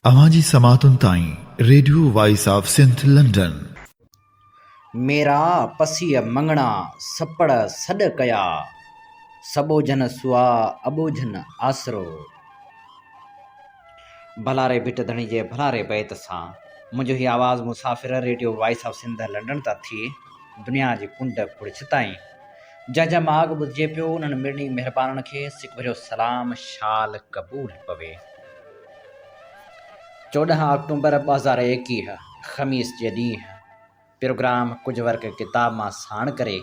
اوهان جي سماعتن تائين radio voice of Sindh London. ميرا پسيء مڱڻا، سپڙ سڏ ڪيا. سٻوجهن سئا، اٻوجهن آسرو. ڀلاري ڀٽ ڌڻي جي ڀلاري بيت سان منهنجو هي آواز مسافر radio voice of Sindh London تان ٿي دنيا جي ڪنڊ ڪڙڇ تائين جنهن جنهن ماڳ ٻڌجي پيو انهن مڙني مهربانن کي سڪ ڀريو سلام شال قبول پوي. 14 آڪٽومبر 2021 خميس جي ڏينهن پروگرام ڪجهه ورق ڪتاب مان ساڻ ڪري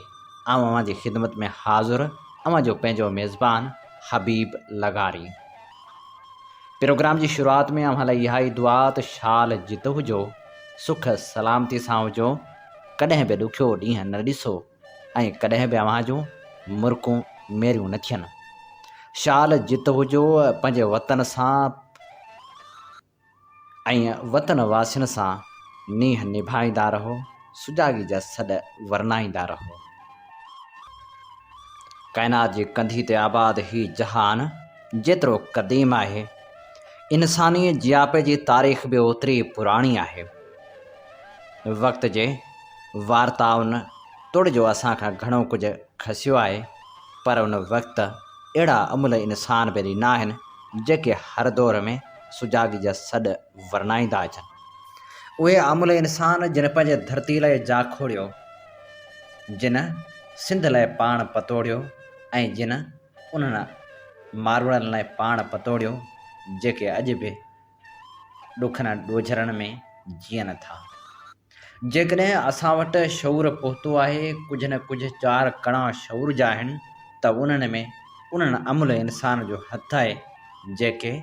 آئون اوهان جي خدمت ۾ حاضر اوهان جو پنهنجو ميزبان حبيب لغاري. پروگرام جي شروعات ۾ اوهان لاء اها ئي دعا ته شال جت هجو، سک سلامتي سان هجو، ڪڏهن به ڏکيو ڏينهن نه ڏسو ۽ ڪڏهن به اوهان جون مرڪون ميريون نه ٿين. شال جت هجو، پنهنجي وطن سان ۽ وطن واسين سان نينهن نڀائيندا رهو، سجاڳي جا سڏ ورنائيندا رهو. ڪائنات جي ڪنڌي تي آباد هي جهان جيترو قديم آهي، انساني جياپي جي تاريخ به اوتري ئي پراڻي آهي. وقت جي وارتائن توڙي جو اسان کان گهڻو ڪجهه کسيو آهي، پر ان وقت اهڙا املهه انسان به ڏنا آهن، جيڪي هر دور ۾ سجاڳي جا سڏ ورنائيندا اچن. اهي املهه انسان جن پنهنجي ڌرتي لاء جاکوڙيو، جن سنڌ لاء پاڻ پتوڙيو ۽ جن انهن ماروئڙن لاء پاڻ پتوڙيو، جيڪي اڄ به ڏکن ڏوجهرن ۾ جيئن ٿا. جيڪڏهن اسان وٽ شعور پهتو آهي، ڪجهه نه ڪجهه چار ڪڻا شعور جا آهن ته انهن ۾ انهن املهه انسان جو هٿ آهي، جيڪي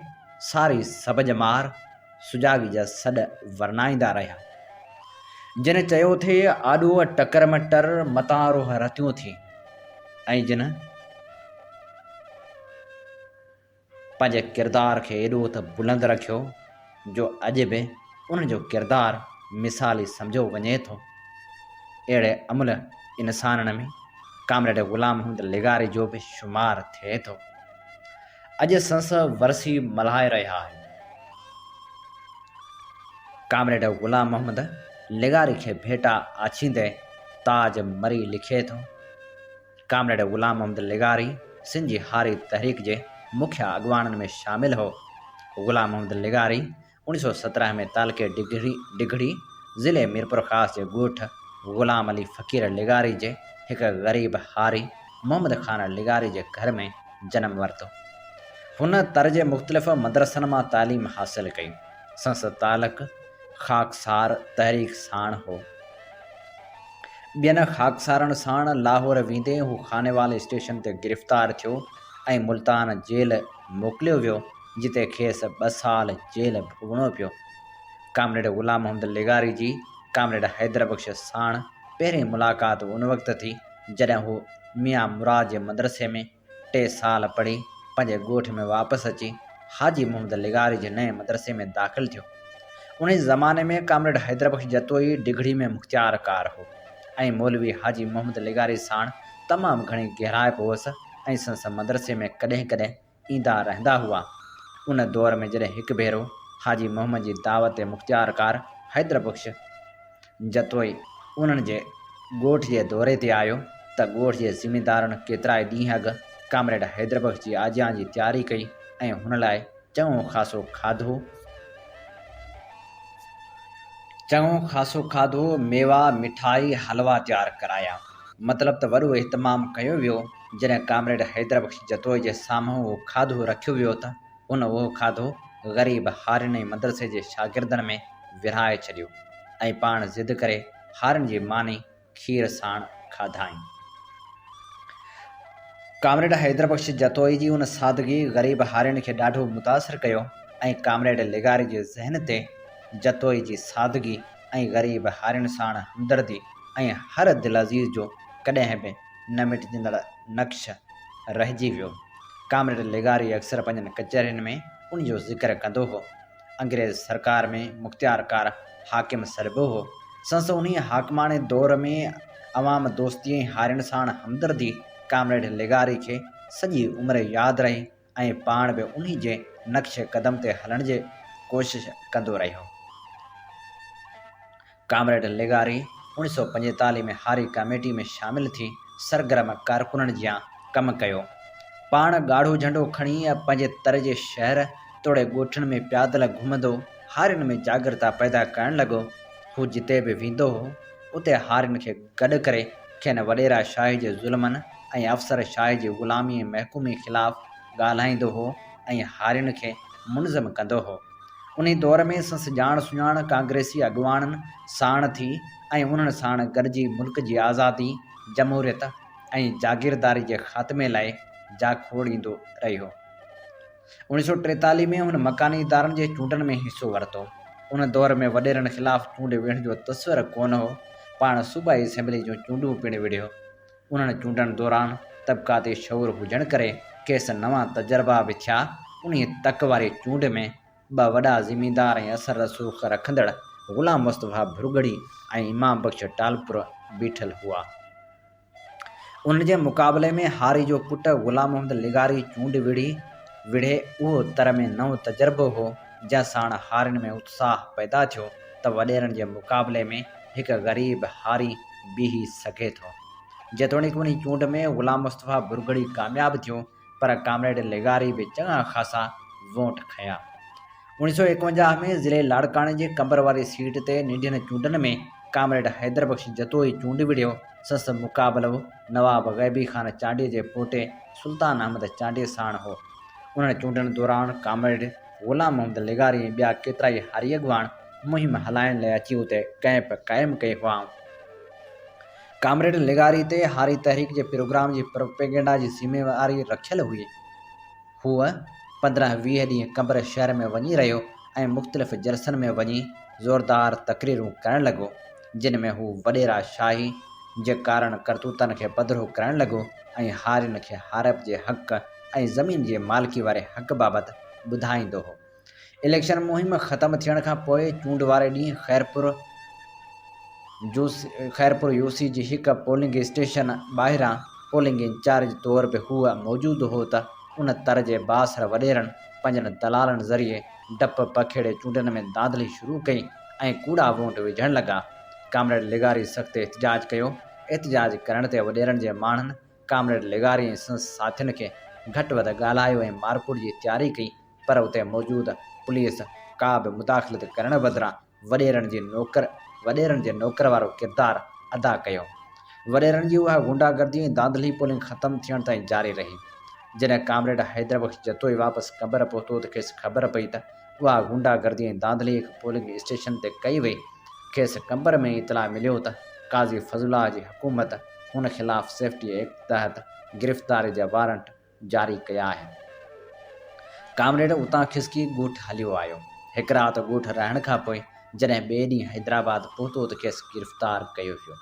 ساري سڀ ڄمار سجاڳي جا سڏ ورنائيندا رهيا. جن چيو ٿي، آڏوء ٽڪر م ٽر، متان روهه رتيون ٿين ۽ جن پنهنجي ڪردار کي ايڏو ته بلند رکيو جو اڄ به انهن جو ڪردار مثالي سمجهيو وڃي ٿو. اهڙي املهه انسانن ۾ ڪامريڊ غلام محمد لغاري جو به شمار ٿئي ٿو. اڄ سنس ورسي ملهائي رهيا آهيون. ڪامريڊ غلام محمد لغاري کي ڀيٽا آڇيندي تاج مري لکي ٿو. ڪامريڊ غلام محمد لغاري سنڌ جي هاري تحريڪ جي مکيه اڳواڻن ۾ شامل هو. غلام محمد لغاري اوڻيھ سئو 17 ۾ تعلقي ڊگهڙي، ضلعي ميرپورخاص جي ڳوٺ غلام علي فقير لغاري جي هڪ غريب هاري محمد خان لغاري جي گهر ۾ جنم ورتو. هن تر جي مختلف مدرسن مان تعليم حاصل ڪئي. سندس تعلق خاڪسار تحريڪ ساڻ هو. ٻين خاڪسارن ساڻ لاهور ويندي هو خانيوال اسٽيشن تي گرفتار ٿيو ۽ ملتان جيل موڪليو ويو، جتي کيس ٻه سال جيل ڀوڳڻو پيو. ڪامريڊ غلام محمد لغاري جي ڪامريڊ حيدر بخش ساڻ پهرين ملاقات ان وقت ٿي، جڏهن هو ميان مراد جي مدرسي ۾ ٽي سال پڙهي پنهنجي ڳوٺ ۾ واپس اچي حاجي محمد لغاري جي نئين مدرسي ۾ داخل ٿيو. انهي زماني ۾ ڪامريڊ حيدر بخش جتوئي ڊگهڙي ۾ مختيار ڪار هو ۽ مولوي حاجي محمد لغاري ساڻ تمام گهڻي گهرائپ هئس ۽ سندس مدرسي ۾ ڪڏهن ڪڏهن ايندا رهندا هئا. ان دور ۾ جڏهن هڪ ڀيرو حاجي محمد جي دعوت تي مختيارڪار حيدر بخش جتوئي انهن جي ڳوٺ جي دوري تي آيو ته ڳوٺ جي زميندارن ڪيترائي ڏينهن اڳ ڪامريڊ حيدر بخش جي آجيان جي تياري ڪئي ۽ هن لاء چڱو خاصو کاڌو، چڱو خاصو کاڌو، ميوا، مٺائي، حلوا تيار ڪرايا. مطلب ته وڏو اهتمام ڪيو ويو. جڏهن ڪامريڊ حيدر بخش جتوئي جي سامهون اهو کاڌو رکيو ويو ته هن اهو کاڌو غريب هارين ۽ مدرسي جي شاگردن ۾ ورهائي ڇڏيو ۽ پاڻ ضد ڪري هارين جي ماني کير ساڻ کاڌائين. ڪامريڊ حيدر بخش جتوئي جي ان سادگي غريب هارين کي ڏاڍو متاثر ڪيو ۽ ڪامريڊ لغاري جي ذهن تي جتوئي جي سادگي ۽ غريب هارين ساڻ همدردي ۽ هر دلعزيز جو ڪڏهن به نه مٽجندڙ نقش رهجي ويو. ڪامريڊ لغاري اڪثر پنهنجن ڪچهرين ۾ ان جو ذڪر ڪندو هو. انگريز سرڪار ۾ مختيارڪار حاڪم سڏبو هو. سندس انهيء حاڪماڻي دور ۾ عوام دوستي ۽ هارين ساڻ همدردي ڪامريڊ لغاري کي سڄي عمر ياد رهي ۽ پاڻ به انهي جي نقش قدم تي هلڻ جي ڪوشش ڪندو رهيو. ڪامريڊ لغاري اوڻيھ سئو پنجيتاليھ ۾ هاري ڪاميٽي ۾ شامل ٿي سرگرم ڪارڪنن جيان ڪم ڪيو. پاڻ ڳاڙهو جهنڊو کڻي پنهنجي تر جي شهر توڙي ڳوٺن ۾ پيادل گهمندو هارين ۾ جاڳرتا پيدا ڪرڻ لڳو. هو جتي به ويندو هو، اتي هارين کي گڏ ڪري کين وڏيرا شاهي جي ظلمن ۽ افسر شاهي جي غلامي ۽ محڪومي خلاف ڳالهائيندو هو ۽ هارين کي منظم ڪندو هو. انهي دور ۾ سنس ڄاڻ سڃاڻ ڪانگريسي اڳواڻن ساڻ ٿي ۽ انهن ساڻ گڏجي ملڪ جي آزادي، جمهوريت ۽ جاگيرداري جي خاتمي لاء جاکوڙيندو رهيو. اوڻيھ سئو ٽيتاليھ ۾ هن مڪاني ادارن جي چونڊن ۾ حصو ورتو. ان دور ۾ وڏيرن خلاف چونڊ وڙهڻ جو تصور ڪونه هو. پاڻ صوبائي اسيمبلي جون چونڊون پڻ وڙهيو. انهن چونڊن دوران طبقاتي شعور هجڻ ڪري کيس نوان تجربا به ٿيا. انهيء تڪ واري چونڊ ۾ ٻه وڏا زميندار ۽ اثر رسوخ رکندڙ غلام مصطفيٰ ڀرڳڙي ۽ امام بخش ٽالپر بيٺل هئا. ان جي مقابلي ۾ هاري جو پٽ غلام محمد لغاري چونڊ وڙهي وڙهي اهو تر ۾ نئون تجربو هو جنهن ساڻ هارين ۾ اتساهه پيدا ٿيو ته وڏيرن جي مقابلي ۾ هڪ غريب هاري بيهي سگهي ٿو. جيتوڻيڪ انهي چونڊ ۾ غلام مصطفيٰ ڀرڳڙي ڪامياب ٿيو پر ڪامريڊ لغاري به چڱا خاصا ووٽ کنيا. اوڻيھ سئو ايڪونجاھ ۾ ضلعي لاڙڪاڻي جي قمبر واري سيٽ تي ننڍين چونڊن ۾ ڪامريڊ حيدر بخش جتوئي چونڊ وڙهيو، سندس مقابلو نواب غيبي خان چانڊيي جي پوٽي سلطان احمد چانڊيي ساڻ هو. انهن چونڊن دوران ڪامريڊ غلام محمد لغاري ۽ ٻيا ڪيترائي هاري اڳواڻ مهم هلائڻ لاء اچي اتي ڪئمپ قائم ڪئي هئائون. ڪامريڊ لغاري تي هاري تحريڪ جي پروگرام جي پروپيگنڊا جي ذميواري رکيل هئي. هو 15 20 ڏينهن قمبر شهر ۾ وڃي رهيو ۽ مختلف جلسن ۾ وڃي زوردار تقريرون ڪرڻ لڳو، جن ۾ هو وڏيرا شاهي جي ڪارن ڪرتوتن کي پڌرو ڪرڻ لڳو ۽ هارين کي هارپ جي حق ۽ زمين جي مالڪي واري حق بابت ٻڌائيندو هو. اليڪشن مهم ختم ٿيڻ کان پوء چونڊ واري ڏينهن خيرپور خيرپور يو سي جي هڪ پولنگ اسٽيشن ٻاهران پولنگ انچارج طور به هو موجود هو ته ان تر جي بااثر وڏيرن پنهنجن دلالن ذريعي ڊپ پکيڙي چونڊن ۾ ڌانڌلي شروع ڪئي ۽ ڪوڙا وونٽ وجهڻ لڳا. ڪامريڊ لغاري سخت احتجاج ڪيو. احتجاج ڪرڻ تي وڏيرن جي ماڻهن ڪامريڊ لغاري ۽ سندس ساٿين کي گهٽ وڌ ڳالهايو ۽ مارڪوٽ جي تياري ڪئي پر اتي موجود پوليس ڪا به مداخلت ڪرڻ بدران وڏيرن جي نوڪر وڏيرن جي نوڪر وارو ڪردار ادا ڪيو. وڏيرن جي اها غنڊا گردي ۽ ڌانڌلي پولنگ ختم ٿيڻ تائين جاري رهي. جڏهن ڪامريڊ حيدر بخش جتوئي واپس قمبر پهتو ته کيس خبر پئي ته اها غنڊا گردي ۽ ڌانڌلي هڪ پولنگ اسٽيشن تي ڪئي وئي. کيس قمبر ۾ ئي اطلاع مليو ته قاضي فضل الله جي حڪومت هن خلاف سيفٽي ايڪٽ تحت گرفتاري جا وارنٽ جاري ڪيا آهن. ڪامريڊ اتان کسڪي ڳوٺ هليو آيو. هڪ رات ڳوٺ رهڻ کان پوء جڏهن ٻئي ڏينهن حيدرآباد پهتو ته کيس گرفتار ڪيو ويو.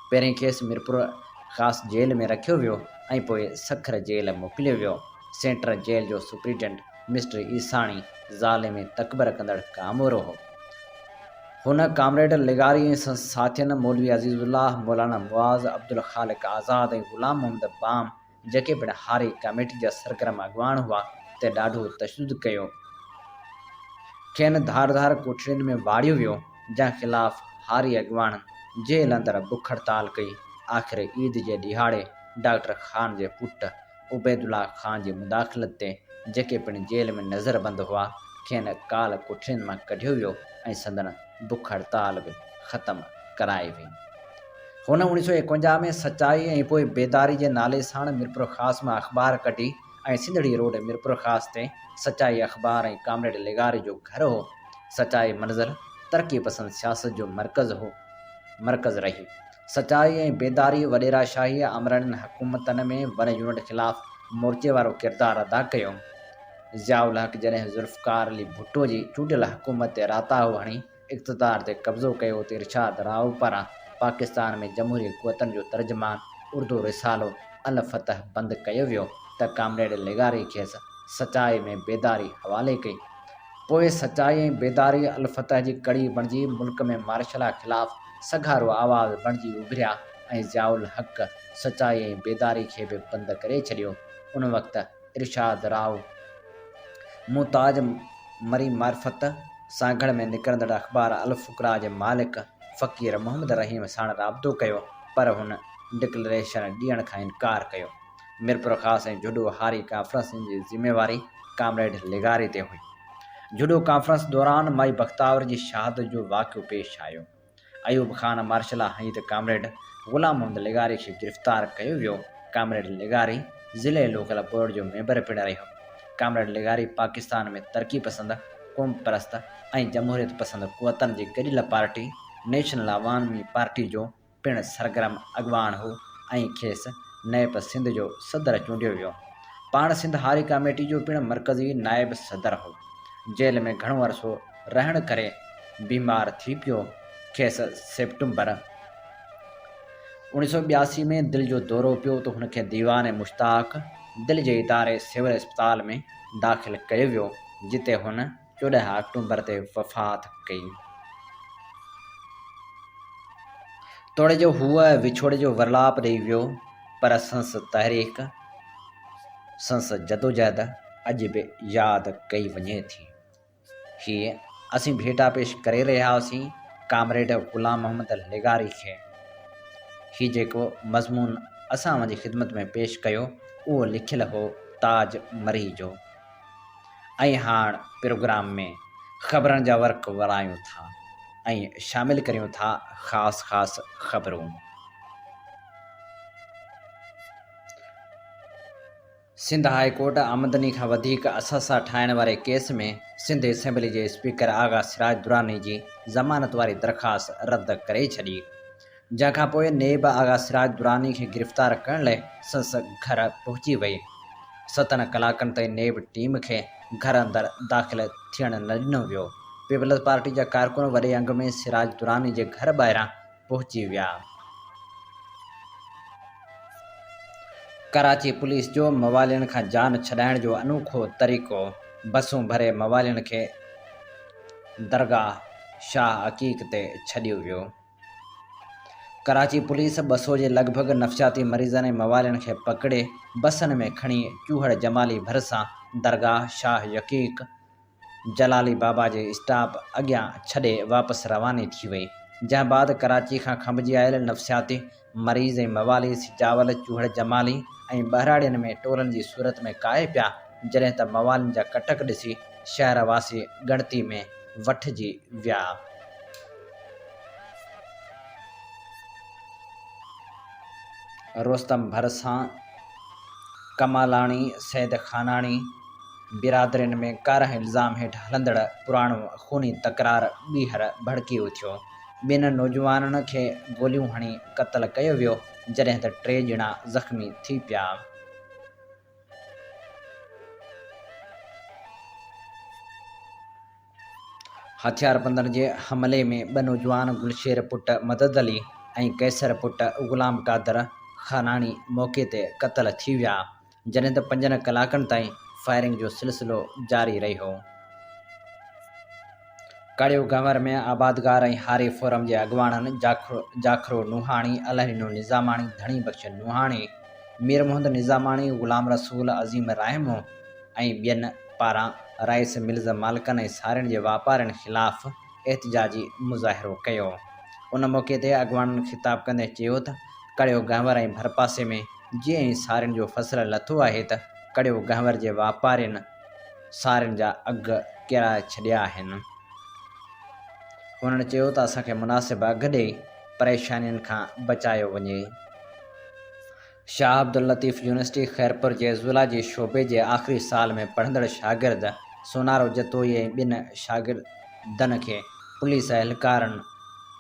پهرين کيس ميرپور خاص جيل ۾ رکيو ويو ۽ پوء سکر جيل موڪليو ويو. سينٽر جيل جو سپرنٽينڊنٽ مسٽر عيساڻي ظالم ۽ تڪبر ڪندڙ ڪامورو هو. هن ڪامريڊ لغاري ۽ سندس ساٿين مولوي عزيز الله، مولانا معاذ، عبدالخالق آزاد ۽ غلام محمد بام جيڪي پڻ هاري ڪميٽي جا سرگرم اڳواڻ هئا، تي ڏاڍو تشدد ڪيو. کين ڌار ڌار ڪوٺڙين ۾ واڙيو ويو، جنهن خلاف هاري اڳواڻن جيل اندر بک هڙتال ڪئي. آخر عيد جي ڏهاڙي ڊاڪٽر خان جي پٽ عبيدالله خان جي مداخلت تي جيڪي پڻ جيل ۾ نظربند هئا، کين ڪال ڪوٺڙين مان ڪڍيو ويو ۽ سندن بک هڙتال به ختم ڪرائي وئي. هن اوڻيھ سئو ايڪونجاھ ۾ سچائي ۽ پوء بيداري جي نالي ساڻ ميرپورخاص مان اخبار ڪڍي ۽ سنڌڙي روڊ ميرپورخاص تي سچائي اخبار ۽ ڪامريڊ لغاري جو گهر هو. سچائي منزل ترقي پسند سياست جو مرڪز هو مرڪز رهي. سچائي ۽ بيداري وڏيرا شاهي آمراڻين حڪومتن ۾ ون يونٽ خلاف مورچي وارو ڪردار ادا ڪيو. ضياء الحق جڏهن ذوالفقار علي ڀٽو جي چونڊيل حڪومت تي راتاهو هڻي اقتدار تي قبضو ڪيو ته ارشاد رائو پاران پاڪستان ۾ جمهوري قوتن جو ترجمان اردو رسالو الفتح بند ڪيو ويو ته ڪامريڊ لغاري کيس سچائي ۾ بيداري حوالي ڪئي. پوء سچائي ۽ بيداري الفتح جي ڪڙي بڻجي ملڪ ۾ مارشلا خلاف سگهارو آواز بڻجي اڀريا ۽ ضياء الحق سچائي ۽ بيداري کي به بند ڪري ڇڏيو. ان وقت ارشاد رائو مون تاج مري معرفت. سانگهڙ ۾ نڪرندڙ اخبار الفقراء جي مالڪ فقير محمد رحيم ساڻ رابطو ڪيو پر هن ڊڪلريشن ڏيڻ کان انڪار ڪيو. ميرپورخاص ۽ جهڏو هاري ڪانفرنسن جي ذميواري ڪامريڊ لغاري تي هئي. جهڏو ڪانفرنس دوران مائي بختاور جي شهادت جو واقعو پيش آيو. ايوب خان مارشلا هنئي ته ڪامريڊ غلام محمد لغاري کي گرفتار ڪيو ويو. ڪامريڊ لغاري ضلعي لوڪل بورڊ جو ميمبر پڻ رهيو. ڪامريڊ لغاري پاڪستان ۾ ترقي پسند، قومپرست ۽ جمهوريت پسند قوتن جي گڏيل پارٽي نيشنل عوامي پارٽي جو پڻ سرگرم اڳواڻ هو ۽ کيس نيپ سنڌ جو صدر چونڊيو ويو. پاڻ سنڌ هاري ڪاميٽي جو پڻ مرڪزي نائب صدر هو. جيل ۾ گهڻو عرصو رهڻ ڪري بيمار ٿي پيو. کيس سيپٽمبر 1982 ۾ دل جو دورو پيو ته هن کي ديوان مشتاق دل جي اداري سول اسپتال ۾ داخل ڪيو ويو، جتي هن 14 آڪٽومبر تي وفات ڪئي. توڙي جو هو وڇوڙي جو ورلاپ ڏئي ويو پر سنس تحريڪ، سنس جدوجهد اڄ به ياد ڪئي وڃي ٿي. هيء اسين ڀيٽا پيش ڪري رهيا هئاسين ڪامريڊ غلام محمد لغاري کي. هي جيڪو مضمون اسان اوهان جي خدمت ۾ پيش ڪيو اهو لکيل هو تاج مري جو. ۽ هاڻ پروگرام ۾ خبرن جا ورق ورايون ٿا ۽ شامل ڪريون ٿا خاص خاص خبرون. سنڌ هاء ڪورٽ آمدني کان وڌيڪ اثاثا ٺاهڻ واري ڪيس ۾ سنڌ اسيمبلي جي اسپيڪر آغا سراج دراني جي ضمانت واري درخواست رد ڪري ڇڏي. جنهن کان پوء نيب آغا سراج دراني کي گرفتار ڪرڻ لاء سندس گهر پهچي وئي. ستن ڪلاڪن تائين نيب ٽيم کي گهر اندر داخل ٿيڻ نه ڏنو ويو. پيپلز پارٽي جا ڪارڪن وڏي انگ ۾ سراج دراني جي گهر ٻاهران پهچي ويا. ڪراچي پوليس جو موالين کان جان ڇڏائڻ جو انوکو طريقو، بسون ڀري موالين کي درگاهه شاهه عقيق تي ڇڏيو ويو. ڪراچي پوليس 200 جي لڳ ڀڳ نفسياتي مريضن ۽ موالين کي پڪڙي بسن ۾ کڻي چوهڙ جمالي ڀرسان درگاهه شاهه يقيق جلالي بابا جي اسٽاپ اڳيان ڇڏي واپس رواني ٿي وئي، جنهن بعد ڪراچي کان کنڀجي آيل نفسياتي مريض ۽ موالي سجاول، چوهڙ جمالي ۽ ٻهراڙين ۾ ٽولن جي صورت ۾ ڪاهي پيا، جڏهن ته موالين جا ڪٽڪ ڏسي شهر واسي ڳڻتي ۾ وٺجي ويا. رستم ڀرسان ڪمالاڻي، سيد خاناڻي برادرين ۾ ڪارنهن الزام هيٺ هلندڙ پراڻو خوني تڪرار ٻيهر ڀڙڪي اٿيو. ٻن نوجوانن کي گوليون هڻي قتل ڪيو ويو، جڏهن ته ٽي ڄڻا زخمي ٿي پيا. هٿياربندن جي حملي ۾ ٻه نوجوان گلشير پٽ مدد علي ۽ قيصر پٽ غلام قادر خاناڻي موقعي تي قتل ٿي ويا، جڏهن ته پنجن ڪلاڪن تائين فائرنگ جو سلسلو جاري رهيو. ڪڙيو گهنور ۾ آبادگار ۽ هاري فورم جي اڳواڻن جاکرو نوحاڻي، الهڏنو نظاماڻي، ڌڻي بخش نوحاڻي، مير محمد نظاماڻي، غلام رسول، عظيم راهمو ۽ ٻين پاران رائيس ملز مالڪن ۽ سارين جي واپارين خلاف احتجاجي مظاهرو ڪيو. ان موقعي تي اڳواڻن خطاب ڪندي چيو ته ڪڙيو گهنور ۽ ڀرپاسي ۾ جيئن ئي سارين جو فصل لٿو آهي ته ڪڙيو گهنور جي واپارين سارين جا اگهه ڪيرائي ڇڏيا آهن. هنن چيو ته اسان کي مناسب اگهه ڏئي پريشانين کان بچايو وڃي. شاهه عبداللطيف يونيورسٽي خيرپور جي زولاجي شعبي جي آخري سال ۾ پڙهندڙ شاگرد سونارو جتوئي ۽ ٻن شاگردن کي پوليس اهلڪارن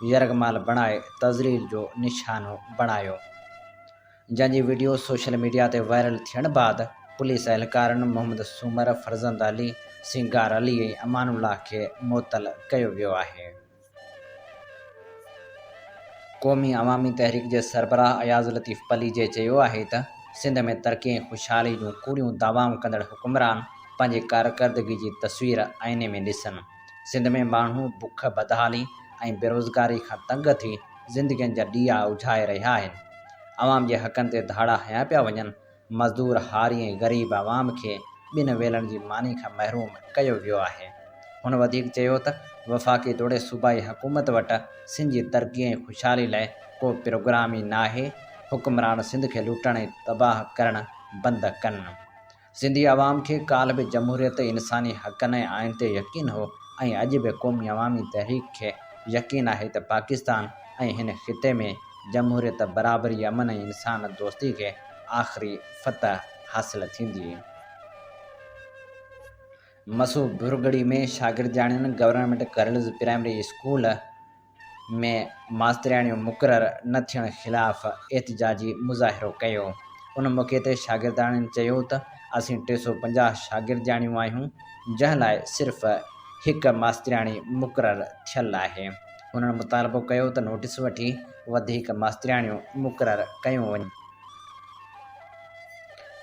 يرغمال بڻائي تذليل جو نشانو بڻايو، جنهن جي وڊيو سوشل ميڊيا تي وائرل ٿيڻ بعد پوليس اهلڪارن محمد سومر، فرزند علي، سينگار علي ۽ امان الله کي معطل ڪيو ويو آهي. قومي عوامي تحريڪ جي سربراهه اياز لطيف پليجي چيو آهي ته سنڌ ۾ ترقي ۽ خوشحالي جون ڪوڙيون دعوائون ڪندڙ حڪمران پنهنجي ڪارڪردگي جي تصوير آئيني ۾ ڏسن، سنڌ ۾ ماڻهو بک، بدحالي ۽ بيروزگاري کان تنگ ٿي زندگين جا ڏيئا اجهائي رهيا آهن، عوام جي حقن تي ڌاڙا هنيا پيا وڃن، مزدور، هاري ۽ غريب عوام کي ٻن ويلن جي ماني کان محروم ڪيو ويو آهي. هن وڌيڪ چيو ته وفاقي توڙي صوبائي حڪومت وٽ سنڌ جي ترقي ۽ خوشحالي لاء ڪو پروگرام ئي ناهي، حڪمران سنڌ کي لوٽڻ ۽ تباهه ڪرڻ بند ڪن. سنڌي عوام کي ڪالهه به جمهوريت، انساني حقن ۽ آئين تي يقين هو ۽ اڄ به قومي عوامي تحريڪ کي يقين آهي ته پاڪستان ۽ هن خطي ۾ جمهوريت، برابري، امن ۽ انسان دوستي کي آخري فتح حاصل ٿيندي. مسو ڀرڳڙي ۾ شاگردياڻين گورنمينٽ گرلز پرائمري اسڪول ۾ ماسترياڻيون مقرر نه ٿيڻ خلاف احتجاجي مظاهرو ڪيو. ان موقعي تي شاگردياڻين چيو ته اسين 350 شاگردياڻيون آهيون جنهن لاء صرف هڪ ماسترياڻي مقرر ٿيل آهي. هنن مطالبو ڪيو ته نوٽيس وٺي وڌيڪ ماسترياڻيون مقرر ڪيون وڃن.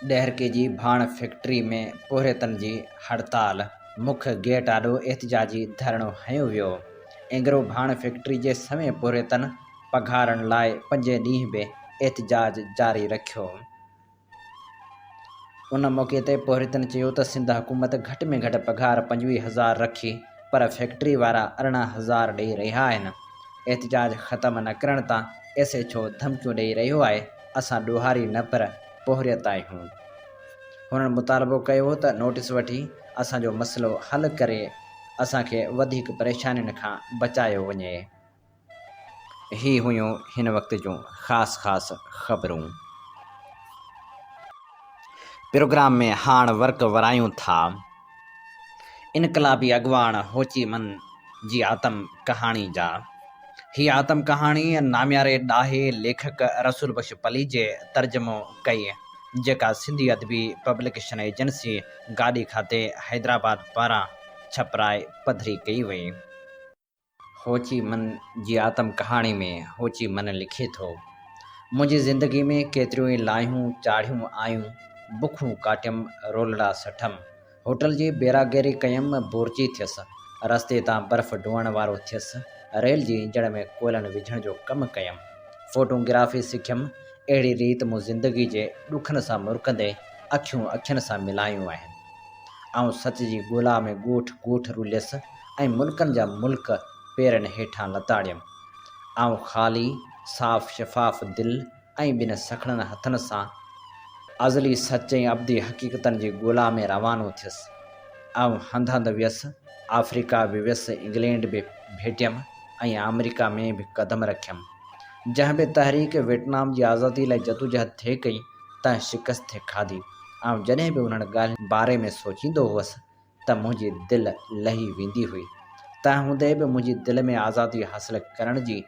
ڏهرڪي جي ڀاڻ فيڪٽري ۾ پورهيتن جي هڙتال، مک گيٽ آڏو احتجاجي ڌرڻو هنيو ويو. اينگرو ڀاڻ فيڪٽري جي سوين پورهيتن پگهارن لاء پنجين ڏينهن به احتجاج جاري رکيو. ان موقعي تي پورهيتن چيو ته سنڌ حڪومت گهٽ ۾ گهٽ پگهار 25 هزار رکي پر فيڪٽري وارا 18 هزار ڏئي رهيا آهن. احتجاج ختم نه ڪرڻ تان ايس ايڇ او ڌمڪيون ڏئي رهيو آهي، اسان ڏوهاري نه پر پورهيت آهيون. هنن مطالبو ڪيو ته نوٽيس وٺي اسان جو مسئلو حل ڪري اسان کي وڌيڪ پريشانين کان بچايو وڃي. هي هيون هن وقت جون خاص خاص خبرون. پروگرام ۾ هاڻ ورق ورايون ٿا. انقلابي اڳواڻ هوچي من جي آتم ڪهاڻي جا. هي آتم ڪهاڻي نامياري ڏاهي ليکڪ رسول بخش پليجي ترجمو ڪئي، جيڪا سنڌي ادبي پبليڪيشن ايجنسي گاڏي کاتي حيدرآباد پاران ڇپرائي پڌري ڪئي وئي. هوچي من جي آتم ڪهاڻي ۾ هوچي من لکي ٿو، منهنجي زندگي ۾ ڪيتريون ئي لاهيون چاڙهيون آيون، بکون ڪاٽيم، رولڙا سٺم، هوٽل جي بيراگيري ڪيم، بورچي ٿيس، رستي تان برف ڍوئڻ وارو ٿيس، ريل جي انجڻ ۾ ڪوئلن وجهڻ جو ڪم ڪيم، فوٽو گرافي سکيم، اهڙي ريت مون زندگي جي ڏکن سان مرڪندي اکيون اکين سان ملايون آهن. آئون سچ جي ڳولا ۾ ڳوٺ ڳوٺ رليس ۽ ملڪن جا ملڪ پيرن هيٺان لتاڙيم. آئون خالي، صاف شفاف دل ۽ ٻن سکڻن هٿن سان ازلي سچ ۽ ابدي حقيقتن جي ڳولا ۾ روانو ٿيس. آئون هنڌ هنڌ ويس، آفريڪا به ويس، انگلينڊ به ڀيٽيم ۽ آمريڪا ۾ به قدم رکيم. جنهن به تحريڪ ويٽنام جي آزادي لاء جدوجهد ٿي ڪئي، تنهن شڪست ٿي کاڌي. آئون جڏهن به انهن ڳالهين باري ۾ سوچيندو هئس ته منهنجي دل لهي ويندي هئي. تنهن هوندي به منهنجي دل ۾ آزادي حاصل ڪرڻ جي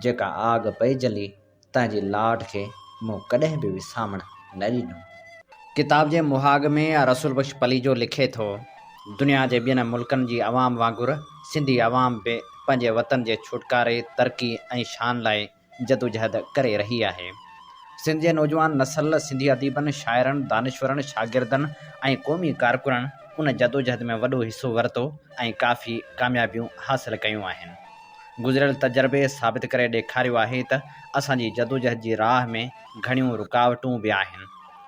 جيڪا آگ پئي جلي، تنهن جي لاٽ کي مون ڪڏهن به وسامڻ نه ڏنو. ڪتاب جي مهاڳ ۾ رسول بخش پليجو لکي ٿو، دنيا جي ٻين ملڪن جي عوام وانگر سنڌي عوام به پنهنجي وطن جي ڇوٽڪاري، ترقي ۽ شان لاء جدوجهد ڪري رهي آهي. سنڌ جي نوجوان نسل، سنڌي اديبن، شاعرن، دانشورن، شاگردن ۽ قومي ڪارڪنن ان جدوجهد ۾ وڏو حصو ورتو ۽ ڪافي ڪاميابيون حاصل ڪيون آهن. گذريل تجربي ثابت ڪري ڏيکاريو آهي ته اسان جي جدوجهد جي راهه ۾ گهڻيون رڪاوٽون به آهن.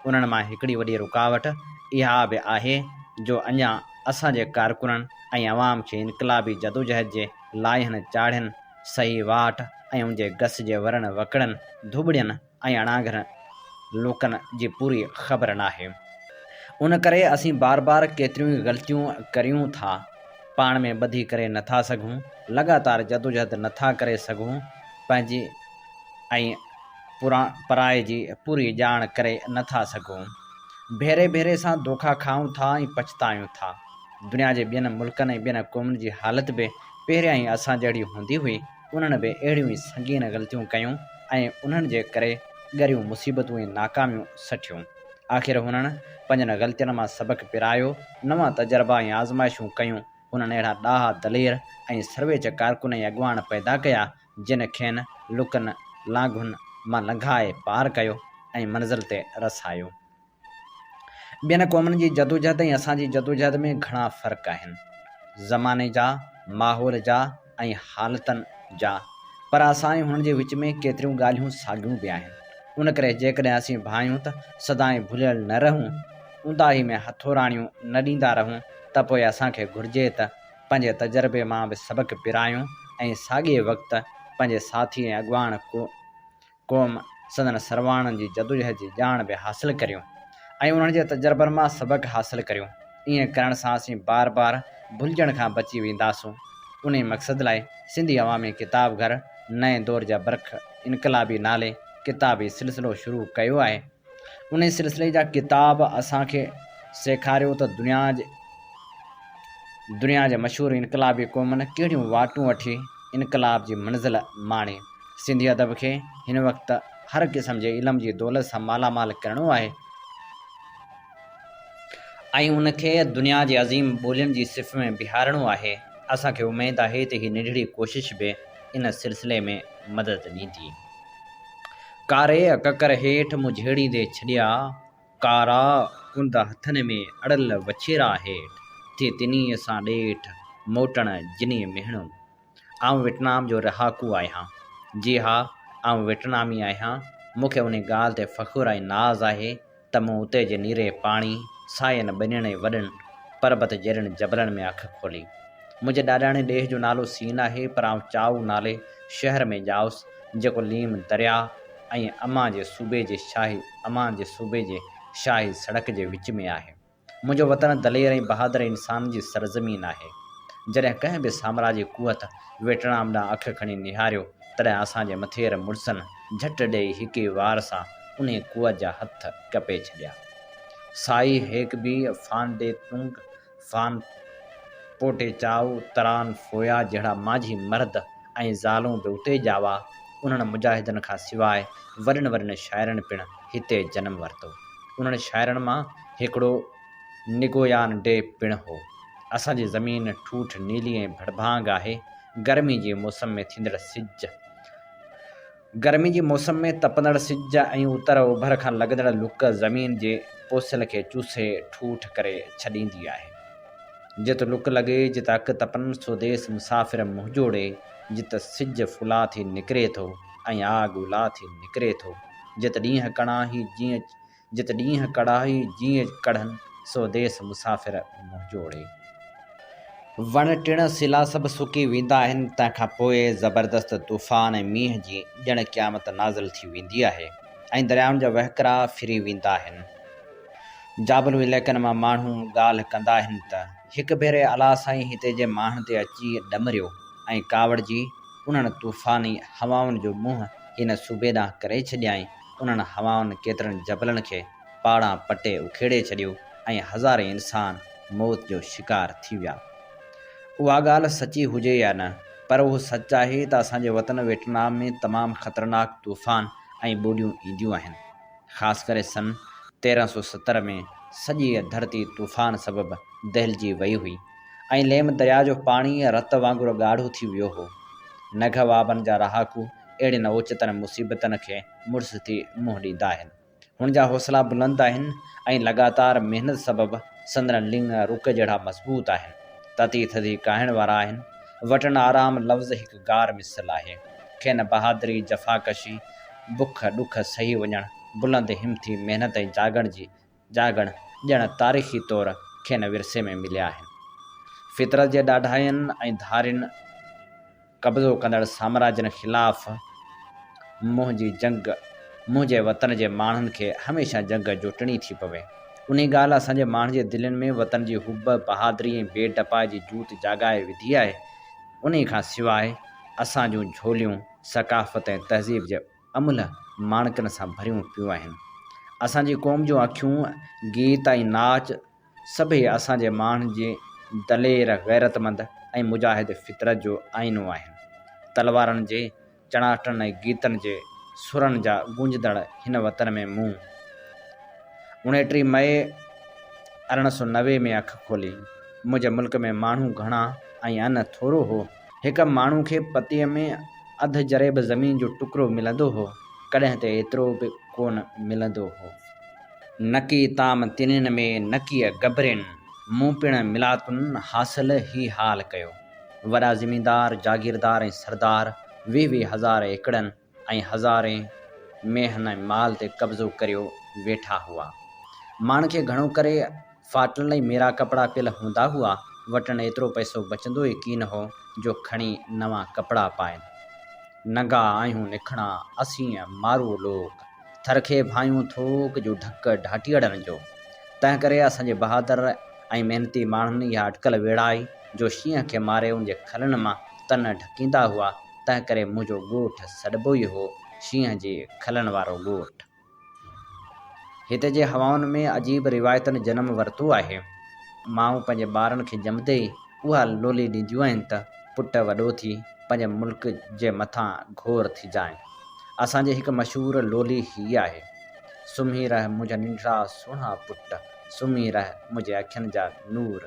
انهن مان هڪڙي وڏي رڪاوٽ اها به آهي جو اڃا اسان جي ڪارڪنن ۽ عوام کي انقلابي جدوجهد جي لاهين چاڙهين صحيح واٽ ۽ ان جي گس جي ورن وڪڙن، ڌوٻڙين ۽ اڻاگهرن لوڪن جي پوري خبر ناهي. ان ڪري اسين بار بار ڪيتريون ئي غلطيون ڪريون ٿا، پاڻ ۾ ٻڌي ڪري نه ٿا سگهون، لڳاتار جدوجهد نه ٿا ڪري سگهون، پنهنجي ۽ پرائي جي پوري ڄاڻ ڪري نه ٿا سگهون. ڀيري ڀيري سان دوکا کائون ٿا ۽ پڇتايون ٿا. دنيا جي ٻين ملڪن ۽ ٻين قومن جي حالت به پهريائين اسان جهڙي هوندي هئي، انهن به اهڙيون ئي سنگين غلطيون ڪيون ۽ انهن جي ڪري ڳريون مصيبتون ۽ ناڪاميون سٺيون. آخر هنن پنهنجن غلطين مان سبق پرايو، نوان تجربا ۽ آزمائشون ڪيون، هنن اهڙا ڏاها، دلير ۽ سرويچ ڪارڪن ۽ اڳواڻ پيدا ڪيا، جن کين لڪن لانگهن مان لنگهائي پار ڪيو ۽ منزل تي رسايو. ٻين قومن جي جدوجهد ۽ اسان جي جدوجهد ۾ گهڻا فرق آهن. زماني جا، ماحول جا ۽ حالتن جا. پر اسان ۽ هنن جي وچ ۾ ڪيتريون ڳالهيون ساڳيون به آهن. ان ڪري جيڪڏهن اسين ڀانئيون ته سدائين ڀليل نه رهون، اونداهي ۾ هٿوراڻيون نه ڏيندا رهون ته پوء اسان کي گهرجي ته. پنهنجي تجربي مان به سبق پرايون ۽ ساڳئي وقت پنهنجي ساٿي ۽ اڳواڻ قوم سندن سرواڻن جي جدوجهد جي ڄاڻ به حاصل ڪريون ۽ انهن جي تجربن مان سبق حاصل ڪريون. ائين ڪرڻ سان اسين بار بار ڀلجڻ کان بچي وينداسون. انهي مقصد لاء سنڌي عوامي ڪتاب گهر نئين دور جا برک انقلابي نالي ڪتابي سلسلو شروع ڪيو آهي. انهي سلسلي جا ڪتاب اسان کي سيکاريو ته دنيا جي دنيا جي مشهور انقلابي قومن ڪهڙيون واٽون وٺي انقلاب جي منزل ماڻي. سنڌي ادب کي هن وقت هر قسم جي علم جي دولت سان مالا مال ڪرڻو آهي ۽ ان کي دنيا جي عظيم ٻولين جي صف ۾ بيهارڻو آهي. اسان کي اميد آهي ته هي ننڍڙي ڪوشش به ان سلسلي ۾ مدد ڏيندي. ڪاري ڪڪر هيٺ مون جهيڙيندي ڇڏيا، ڪارا ڪنڊ هٿن ۾ اڙل وڇيرا هيٺ ٿي تنيء سان ڏيٺ موٽڻ جنيء مهڻو. آئون ويٽنام جو رهاڪو آهيان. جي ها، آئون ويٽنامي آهيان. مون کي انهي ڳالهه تي فخر ۽ ناز آهي ته مون اتي جي نيري پاڻي، ساين ٻنين ۽ وڏن پربت جيڏن جبلن ۾ اک کولي. منهنجي ڏاڏاڻي ڏيهه جو نالو سين آهي، پر آئون چائو نالي شهر ۾ ڄائس، جيڪو ليم درياهه ۽ امان جي صوبي جي شاهي امان جي صوبي جي شاهي سڙڪ جي وچ ۾ آهي. منهنجو وطن دلير ۽ بهادر انسانن جي سرزمين آهي. جڏهن ڪنهن به سامراجي قوت ويٽنام ڏانهن اک کڻي نهاريو، تڏهن اسان جي مٿير مڙسن جهٽ ڏيئي هڪ ئي وار سان انهيء قوت جا هٿ ڪپي ڇڏيا. سائي هيڪبي، فان ڊي تونگ، فان پوٽي چائو، تران فويا جهڙا مانجهي مرد ۽ زالون به اتي ڄاوا. انهن مجاهدن کان سواء وڏن وڏن شاعرن پڻ هتي جنم ورتو. انهن شاعرن مان هڪڙو نگويان ڊي پڻ هو. اسان جي زمين ٺوٺ نيلي ۽ ڀڙڀانگ آهي. گرمي جي موسم ۾ ٿيندڙ سج گرمي جي موسم ۾ تپندڙ سج ۽ اتر اوڀر کان لڳندڙ لڪ زمين جي پوسل کي چوسي ٺوٺ ڪري ڇڏيندي آهي. جت لڪ لڳي، جت اک تپن، سو ديس مسافر منهن جوڙي، جت سج ڦلا ٿي نڪري ٿو ۽ آگ الا ٿي نڪري ٿو، جت ڏينهن ڪڻاهي جيئن جت ڏينهن ڪڙاهي جيئن ڪڙهن، سو ديس مسافر منهنجو ڙي. وڻ ٽڻ سلا سڀ سڪي ويندا آهن، تنهن کان پوء زبردست طوفان ۽ مينهن جي ڄڻ قيامت نازل ٿي ويندي آهي ۽ دريائن جا وهڪرا ڦري ويندا آهن. جابلو علائقن مان ماڻهو ڳالهه ڪندا آهن ته، هڪ ڀيري الله سائين هتي جي ماڻهن تي اچي ڏمريو ۽ ڪاوڙجي انهن طوفاني هوائن جو منهن هن صوبي ڏانهن ڪري ڇڏيائين. انهن هوائن ڪيترن جبلن کي پاڙان پٽي اکيڙي ڇڏيو ۽ هزارين انسان موت جو شڪار ٿي ويا. اها ڳالهه سچي هجي يا نه، پر اهو سچ آهي ته اسان جي وطن ويٽنام ۾ تمام خطرناڪ طوفان ۽ ٻوڏيون اينديون آهن. خاص ڪري سن 1370 ۾ سڄي ڌرتي طوفان سبب دهلجي وئي هئي ۽ ليم درياء جو پاڻي رت وانگر ڳاڙهو ٿي ويو هو. نگهه وابن جا رهاڪو اهڙين اوچتن مصيبتن کي مڙس ٿي منهن ڏيندا آهن. هن جا حوصلا بلند آهن ۽ لڳاتار محنت سبب سندن لڱ رڪ جهڙا مضبوط آهن. تتي ٿڌي ڪاهڻ وارا آهن. وٽن آرام لفظ هڪ گار مثل آهي. کين بهادري، جفاڪشي، بک ڏک سهي وڃڻ، بلند همٿي، محنت ۽ جاڳڻ جي جاڳڻ ڄڻ تاريخي طور کين ورثي ۾ مليا آهن. فطرت جي ڏاڍاين ۽ ڌارين قبضو ڪندڙ سامراجين خلاف منهنجي جنگ منهنجي وطن جي ماڻهن کي هميشه جنگ جوٽڻي ٿي پوي. انهي ڳالهه اسان جي ماڻهن جي دلين ۾ وطن جي حب، بهادري ۽ بي ڊپائي جي جوت جاڳائي وڌي آهي. انهي کان سواء اسان جون جهوليون ثقافت ۽ تهذيب جي املهه ماڻڪن سان ڀريون پيون آهن. اسان جي قوم جون اکيون، گيت ۽ ناچ سڀئي اسان جي ماڻهن جي دلير، غيرتمند ۽ مجاهد فطرت جو آئينو آهن. تلوارن جي چڻاٽن ۽ گيتن جي سرن جا گونجندڙ هن وطن ۾ مون اڻيٽيهه مئي 1890 ۾ اک کولي. منهنجي ملڪ ۾ ماڻهو گهڻا ۽ ان ٿورو هو. هڪ ماڻهو کي پتيء ۾ اڌ جريب زمين جو ٽڪرو ملندو هو، ڪڏهن ته ايترو به ڪونه ملندو هو. نڪي طعام تنين ۾، نڪي گبرين، مون پڻ ملاتن حاصل هي حال ڪيو. وڏا زميندار، جاگيردار ۽ سردار ويهه ويهه هزار ايڪڙن ۽ هزارين مينهن ۽ مال تي قبضو ڪريو ويٺا هئا. ماڻهن کي گهڻو ڪري ڦاٽل ۽ ميرا ڪپڙا پيل هوندا هئا. وٽن ايترو پئسو بچندو ئي ڪين هو جو کڻي نوان ڪپڙا پائين. ننگا آهيون نکڻا، اسين مارو لوڪ. ٿر کي ڀانيون ٿوڪ جو ڍڪ ڍاٽيئڙن جو. تنهنڪري اسان جي بهادر ۽ محنتي ماڻهن اها اٽڪل ويڙهائي جو شينهن کي ماري ان جي کلن مان تن ڍڪيندا هئا، تنهنڪري منهنجو ڳوٺ سڏبو ئي هو شينهن جي کلن وارو ڳوٺ. هتي جي هوائن ۾ عجيب روايتن جنم ورتو آهي. مائون پنهنجي ٻارن کي ڄمندي ئي اها لولي ڏينديون آهن ته پٽ وڏو ٿي پنهنجي ملڪ جي مٿان گهور ٿجانء. اسان جي هڪ مشهور لولي هيء آهي. سمهي رهه منهنجا ننڍڙا سهڻا پٽ، سمهي رهه منهنجي اکين جا نور.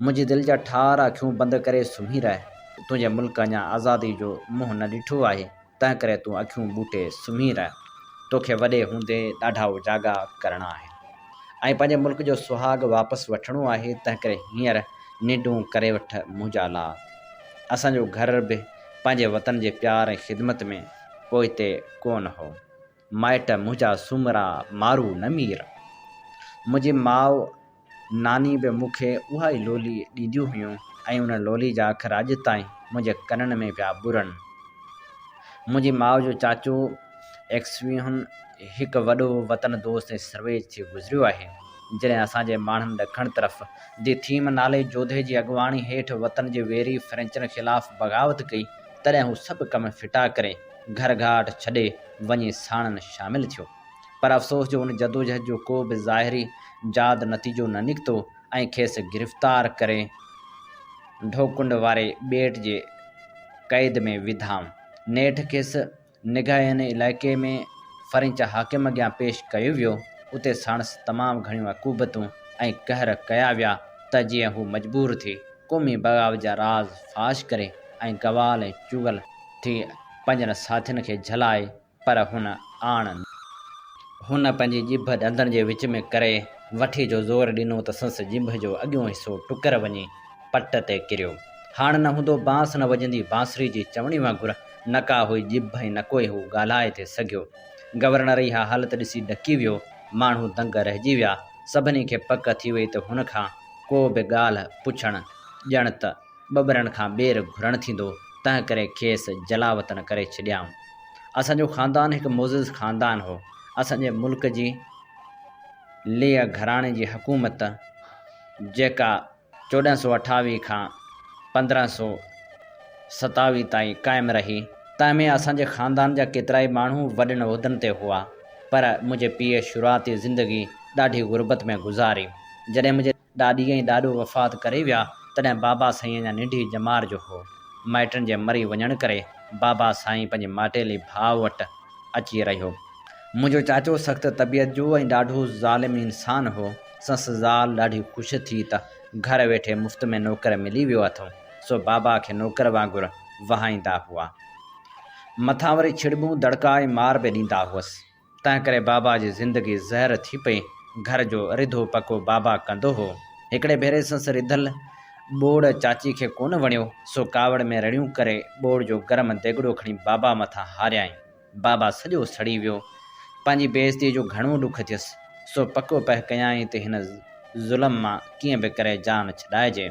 منهنجي دل جا ٺار اکيون بند ڪري سمهي رهه. تنهنجي ملڪ اڃا آزادي جو منهن نه ڏٺو آهي، تنهنڪري تون اکيون ٻوٽي سمهي رهه. توکي وڏي هوندي ڏاڍا اوجاڳا ڪرڻا آهن ۽ پنهنجي ملڪ جو سهاڳ واپس وٺڻو آهي، تنهنڪري هينئر ننڊون ڪري وٺ منهنجا لال. اسان جو گهر به پنهنجي وطن جي پيار ۽ خدمت ۾ پوئتي ڪونه هو. مائٽ منهنجا سومرا مارو نه مير. منهنجي ماء ناني به مون کي اها ئي لولي ڏينديون هيون ۽ ان لولي جا اکر اڄ تائين منهنجي ڪنن ۾ پيا ٻرن. منهنجي ماء جو چاچو ايڪسويهن هڪ وڏو وطن دوست ۽ سرويچ ٿي گذريو آهي. جڏهن اسان جي ماڻهن ڏکڻ طرف the theme نالي جوڌي جي اڳواڻي هيٺ وطن جي ويري فرينچن خلاف بغاوت ڪئي، تڏهن هو سڀ ڪم ڦٽا ڪري، گهر گهاٽ ڇڏي وڃي ساڻن شامل ٿيو. پر افسوس جو ان جدوجهد جو ڪو به ظاهري جاد نتيجو نه نڪتو ۽ کيس گرفتار ڪري ڍوڪنڊ واري ٻيٽ جي قيد ۾ وڌائون. نيٺ کيس نگهين علائقي ۾ فرينچ حاڪم اڳيان پيش ڪيو ويو. اتي ساڻس تمام گهڻيون عقوبتون ۽ قهر ڪيا ويا ته جيئن هو مجبور ٿي قومي بغاوت جا راز فاش ڪري ۽ گوال ۽ چغل ٿي پنهنجن ساٿين کي جهلائي پر هن آڻ نه. هن پنهنجي ڄڀ ڏندن جي وچ ۾ ڪري وٺي جو زور ڏنو ته سندس ڄڀ جو اڳيون حصو ٽڪر وڃي پٽ تي ڪريو. هاڻ نه هوندو بانس نه وڄندي بانسري جي چوڻي وانگر نه ڪا هئي ڄڀ ۽ نه ڪوئي هو ڳالهائي ٿي سگهيو. گورنر اها حالت ڏسي ڏڪي ويو. ماڻهو دنگ رهجي ويا. سڀني کي پڪ ٿي وئي ته هن کان ڪو به ڳالهه پڇڻ ڄڻ ته ٻٻرن کان ٻير گهرڻ ٿيندو، تنهنڪري کيس جلاوطن ڪري ڇڏيائون. اسان جو خاندان هڪ معزز خاندان هو. اسان جي ملڪ جي ليء گهراڻي جي حڪومت، جيڪا 1428 کان 1527 تائين قائم رهي، تنهن ۾ اسان جي خاندان جا ڪيترائي ماڻهو وڏن عهدن تي هئا، پر منهنجي پيء شروعاتي زندگي ڏاڍي غربت ۾ گذاري. جڏهن منهنجي ڏاڏي ۽ ڏاڏو وفات ڪري ويا، تڏهن بابا سائين اڃا ننڍي ڄمار جو هو. مائٽن جي مري وڃڻ ڪري بابا سائين پنهنجي ماٽيلي ڀاء وٽ اچي رهيو. منهنجو چاچو سخت طبيعت جو ۽ ڏاڍو ظالم انسان هو. سندس زال ڏاڍي خوش ٿي ته گهر ويٺي مفت ۾ نوڪر ملي ويو اٿئون، سو بابا کي نوڪر وانگر وهائيندا هئا. مٿان وري ڇڙٻون، دڙڪا ۽ مار به ڏيندا هئس. تنهنڪري بابا جي زندگي زهر ٿي پئي. گهر جو رڌو پڪو بابا ڪندو هو. هڪڙي ڀيري سنس رڌل ٻوڙ چاچي کي ڪونه وڻيو، سو ڪاوڙ ۾ رڙيون ڪري ٻوڙ جو گرم ديڳڙو کڻي بابا مٿان هاريائين. بابا سڄو سڙي ويو. پنهنجي بي عزتيء جو گهڻو ڏک ٿيس، سو پڪو پهه ڪيائين ته هن ظلم مان ڪيئن به ڪري جان ڇڏائجي.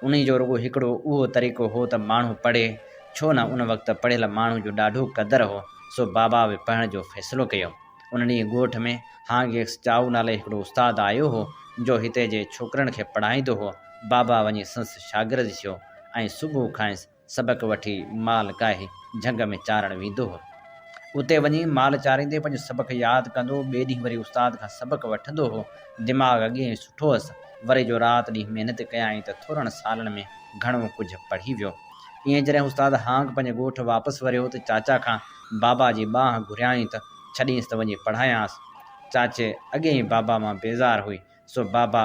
انهي جو رڳو هڪڙو اهو طريقو هو ته ماڻهو پڙهي، ڇو نه ان وقت پڙهيل ماڻهو جو ڏاڍو قدر هو، سو بابا به پڙهڻ جو فيصلو ڪيو. ان ڏينهن ڳوٺ ۾ هانگ ايڪس چائو نالي هڪڙو استاد آيو هو، جو هتي جي ڇوڪرن کي پڙهائيندو هو. بابا وڃي سندس شاگرد ٿيو ۽ صبح کانئس سبق وٺي مال ڪاهي جهنگ ۾ چارڻ ويندو هو. اتي وڃي مال چاريندي پنهنجو سبق ياد ڪندو، ٻئي ڏينهن وري استاد کان سبق وٺندو هو. دماغ اڳي ئي سٺو هئس، وري جو رات ڏينهن محنت ڪيائين ته ٿورن سالن ۾ گهڻو ڪجهه پڙهي ويو. ائين جڏهن استاد هانگ پنهنجي ڳوٺ واپس وريو ته چاچا کان بابا جي ٻانهن گهريائين ته ڇڏينس ته وڃي پڙهايانس. چاچي اڳي ئي بابا مان بيزار هئي، سو بابا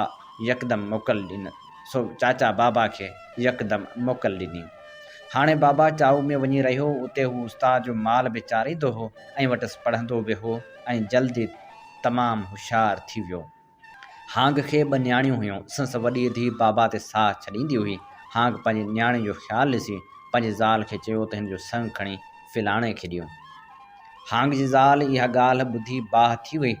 يڪدم موڪل ڏن سو چاچا بابا کي يڪدم موڪل ڏني. هاڻي بابا چائو ۾ وڃي رهيو، اتي هو استاد جو مال به چاريندو هو ۽ وٽس پڙهندو به هو ۽ جلد ئي تمام هوشيار ٿي ويو. هانگ کي ٻه نياڻيون هيون. سندس وڏي ڌيء بابا تي ساهه ڇڏيندي هئي. هانگ پنهنجي نياڻين جو خيال ڏسي پنهنجي زال کي چيو ته هن جو سڱ کڻي فلاڻي کي ڏيون. هانگ جي زال اها ڳالهه ٻڌي باهه ٿي وئي.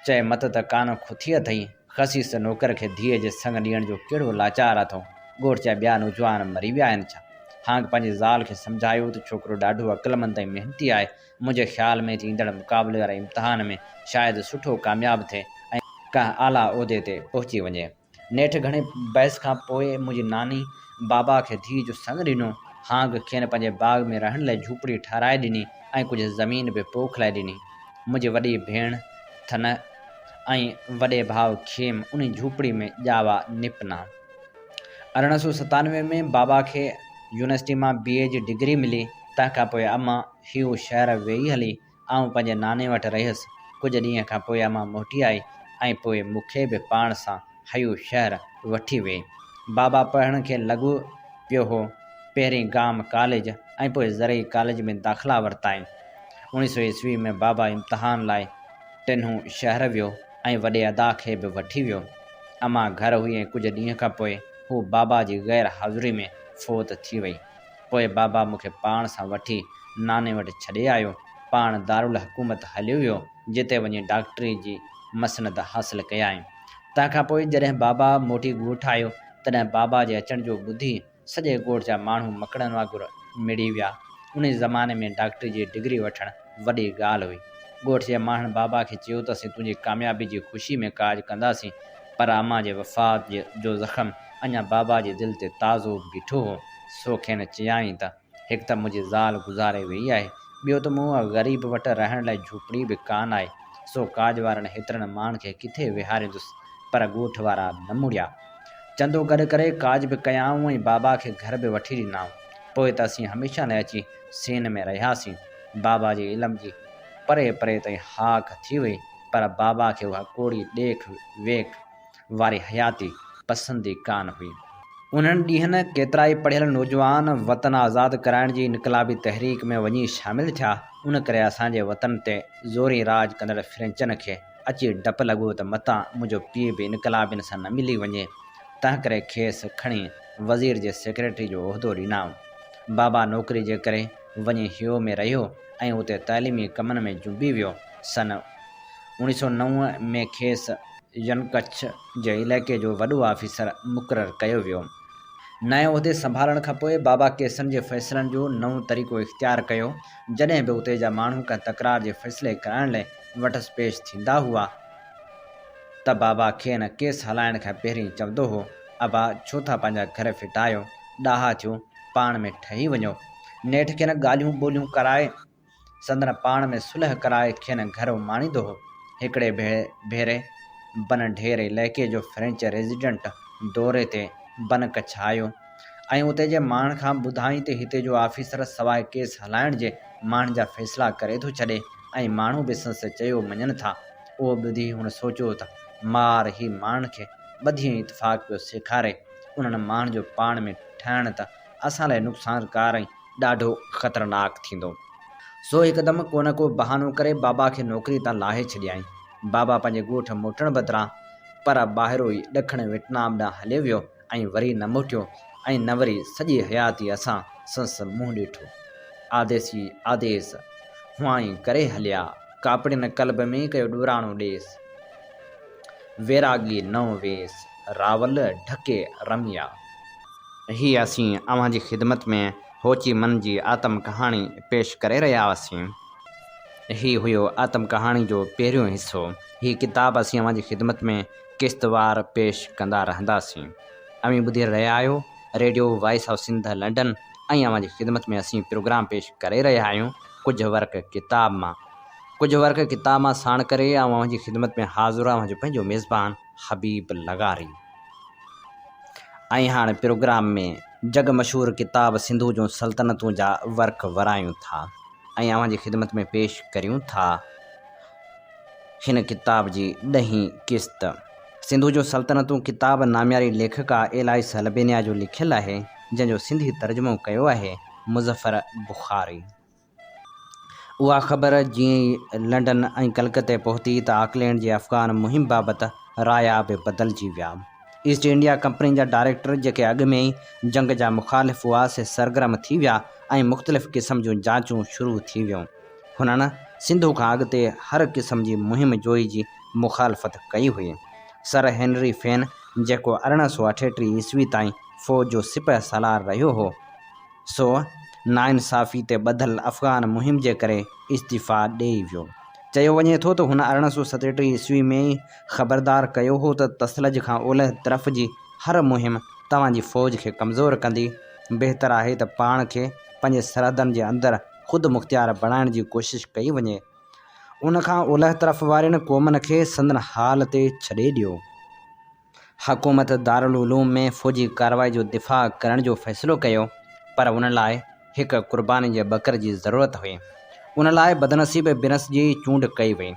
چئي مت ته ڪانه کٿي اٿئي. خسيس نوڪر کي ڌيء جي سڱ ڏيڻ جو ڪهڙو لاچار اٿئون؟ ڳوٺ جا ٻيا نوجوان مري ويا آهن ڇا؟ هانگ پنهنجي زال کي سمجهايو ته ڇوڪرو ڏاڍو عقلمند ۽ محنتي آهي. منهنجي خيال ۾ ته ايندڙ مقابلي واري امتحان ۾ شايد سٺو ڪامياب ٿئي ۽ ڪنهن اعليٰ عهدي تي پهچي وڃي. نيٺ گهڻي بحث کان پوء منهنجي ناني بابا کي ڌيء جو سڱ ڏنو. هانگ کين پنهنجي باغ ۾ رهڻ لاء جهوپڙي ٺهرائي ڏني ۽ ڪجهه زمين به پوک لاء ڏني. منهنجي وڏي ڀيڻ ٿنه ۽ وڏي ڀاء کيم انهي جهوپڙي ۾ ڄاوا نپنا. 1897 ۾ بابا کي يونيورسٽي مان بي اي جي ڊگري ملي، تنهن کان پوء امان هيو شهر ويئي هلي، آئون پنهنجي ناني وٽ رهيس، ڪجهه ڏينهن کان پوء امان موٽي آئي ۽ پوء مون کي به پاڻ سان هيو شهر وٺي ويئي. بابا پڙهڻ کي لڳو پيو هو، پهرين گام ڪاليج ۽ پوء زرعي ڪاليج ۾ داخلا ورتائين. اوڻيهه سو عيسوي ۾ بابا امتحان لاء ٽنهون شهر ويو ۽ وڏي ادا کي به وٺي ويو. امان گهر هئي ۽ ڪجهه ڏينهن کان پوء هوء بابا جي غير حاضري ۾ فوت ٿي وئي. پوء بابا مون کي پاڻ سان وٺي ناني وٽ ڇڏي آيو. پاڻ دارالحڪومت هليو ويو، جتي وڃي ڊاڪٽري جي مسند حاصل ڪيائين. تنهن کان پوء جڏهن بابا موٽي ڳوٺ آيو، تڏهن بابا جي اچڻ جو ٻڌي سڄي ڳوٺ جا ماڻهو مڪڙن وانگر مڙي ويا. انهي زماني ۾ ڊاڪٽري جي ڊگري وٺڻ وڏي ڳالهه هئي. ڳوٺ جي ماڻهن بابا کي چيو ته اسين تنهنجي ڪاميابي جي خوشي ۾ ڪاڄ ڪنداسين، پر امان جي وفات جو زخم اڃا بابا جي دل تي تازو بيٺو هو، سو کين چيائين ته هڪ ته منهنجي زال گذاري ويئي آهي، ٻيو ته مون غريب وٽ رهڻ لاء جهوپڙي به ڪانه آهي، سو ڪاڄ وارن هيترن ماڻهن کي ڪٿي ويهاريندس، پر ڳوٺ وارا نه مڙيا. چندو گڏ ڪري ڪاڄ به ڪيائون ۽ بابا کي گهر به وٺي ڏنائون. پوء ته اسين هميشه لاء اچي سين ۾ رهياسين. بابا جي علم جي پري پري تائين هاڪ ٿي وئي، پر بابا کي اها ڪوڙي ڏيک ويک واري حياتي پسند ئي ڪانه هئي. انهن ڏينهن ڪيترائي پڙهيل نوجوان وطن آزاد ڪرائڻ جي انقلابي تحريڪ ۾ وڃي شامل ٿيا، ان ڪري اسان جي وطن تي زوري راڄ ڪندڙ فرينچن کي اچي ڊپ لڳو ته متان منهنجو پيء به انقلابين سان نه ملي وڃي، تنهنڪري کيس کڻي وزير جي سيڪريٽري جو عهدو ڏنائون. بابا نوڪري جي ڪري وڃي هيو ۾ رهيو ۽ اتي تعليمي ڪمن ۾ جنبي ويو. سن 1909 ۾ کيس ينڪڇ جي علائقي جو وڏو آفيسر مقرر ڪيو ويو. نئين عهدي سنڀالڻ کان پوء بابا ڪيسن جي فيصلن جو نئون طريقو اختيار ڪيو. جڏهن به اتي جا ماڻهو ڪنهن تڪرار جي فيصلي ڪرائڻ لئه وٽس پيش ٿيندا هئا ته بابا کين ڪيس هلائڻ کان پهرين چوندو هو، ابا ڇو ٿا پنهنجا گهر ڦٽايو، ڏاها ٿيو، پاڻ ۾ ٺهي وڃو. نيٺ کين ڳالهيون ٻولهيون ڪرائي، سندن پاڻ ۾ صلح ڪرائي کين گهر اماڻيندو هو. هڪڙي ڀيري بن ڍير علائقي جو فرينچ ريزيڊنٽ دوري تي بن ڪڇ آيو. ۽ اتي جي ماڻهن کان ٻڌائين ته هتي جو آفيسر سواء ڪيس هلائڻ جي ماڻهن جا فيصلا ڪري ٿو ڇڏي ۽ ماڻهو به سندس چيو مڃن ٿا. اهو ٻڌي هن سوچيو ته مار هي ماڻهن کي ٻڌي ۽ اتفاق پيو سيکاري، انهن ماڻهن جو پاڻ ۾ ٺهڻ ته اسان لاء نقصانڪار ۽ ڏاڍو خطرناڪ ٿيندو. سو هڪدم ڪو نه ڪو بهانو ڪري بابا کي نوڪري تان لاهي ڇڏيائين. بابا پنهنجي ڳوٺ موٽڻ بدران پر ٻاهرو ئي ڏکڻ ويٽنام ڏانهن هليو ويو. ۽ وري نه موٽيو ۽ نه وري سڄي حياتي اسان سنس منهن ڏٺو. آديسي آديس، هئائين ڪري هليا، ڪاپڙين قلب ۾ ڪيو ڏوراڻو ڏيس. ويراڳي نئون ويس، راول ڍڪي رميا. هي اسين اوهان جي خدمت ۾ هوچي من جي آتم ڪهاڻي پيش ڪري رهيا هئاسين. هي هيو آتم ڪهاڻي جو پهريون حصو. هي ڪتاب اسين اوهان جي خدمت ۾ قسطوار پيش ڪندا رهنداسين. اوهين ٻڌي رهيا آهيو radio voice of Sindh London ۽ اوهان جي خدمت ۾ اسين پروگرام پيش ڪري رهيا آهيون ڪجهه ورق ڪتاب مان. ڪجهه ورق ڪتاب مان ساڻ ڪري آئون اوهان جي خدمت ۾ حاضر اوهان جو پنهنجو ميزبان حبيب لغاري. ۽ هاڻ پروگرام ۾ جڳ مشهور ڪتاب سنڌو جون سلطنتون جا ورق ورايون ٿا ۽ اوهان جي خدمت ۾ پيش ڪريون ٿا. هن ڪتاب جي ڏهين قسط سنڌو جون سلطنتون ڪتاب نامياري ليکڪا ايلائس البينيا جو لکيل آهي، جنهن جو سنڌي ترجمو ڪيو آهي مظفر بخاري. اها خبر جيئن ئي لنڊن ۽ ڪلڪتي پهتي ته آڪلينڊ جي افغان مهم بابت رايا به بدلجي ويا. ايسٽ انڊيا ڪمپني جا ڊائريڪٽر جيڪي اڳ ۾ ئي جنگ جا مخالف هئا سي سرگرم ٿي ويا ۽ مختلف قسم جون جاچون شروع ٿي ويون. هنن سنڌو کان اڳتي هر قسم جي مهم جوئي جي مخالفت ڪئي هئي. سر هينري فين جيڪو 1838 عيسوي تائين فوج جو سپهه سالار رهيو هو، سو ناانصافي تي ٻڌل افغان مهم جي ڪري استعيفيٰ ڏيئي ويو. چيو وڃي ٿو ته هن 1837 عيسوي ۾ ئي خبردار ڪيو هو ته تسلج کان اولهه طرف جي هر مهم توهان جي فوج کي ڪمزور ڪندي، بهتر آهي ته پاڻ کي پنهنجي سرحدن جي اندر خودمختيار بڻائڻ جي ڪوشش ڪئي وڃي. ان کان اولهه طرف وارين قومن کي سندن حال تي ڇڏي ڏيو. حڪومت دارالعلوم ۾ فوجي ڪارروائي جو دفاع ڪرڻ جو فيصلو ڪيو پر ان لاء هڪ قرباني جي ٻڪر جي ضرورت هئي. ان لاء بدنصيب برنس جي چونڊ ڪئي وئي.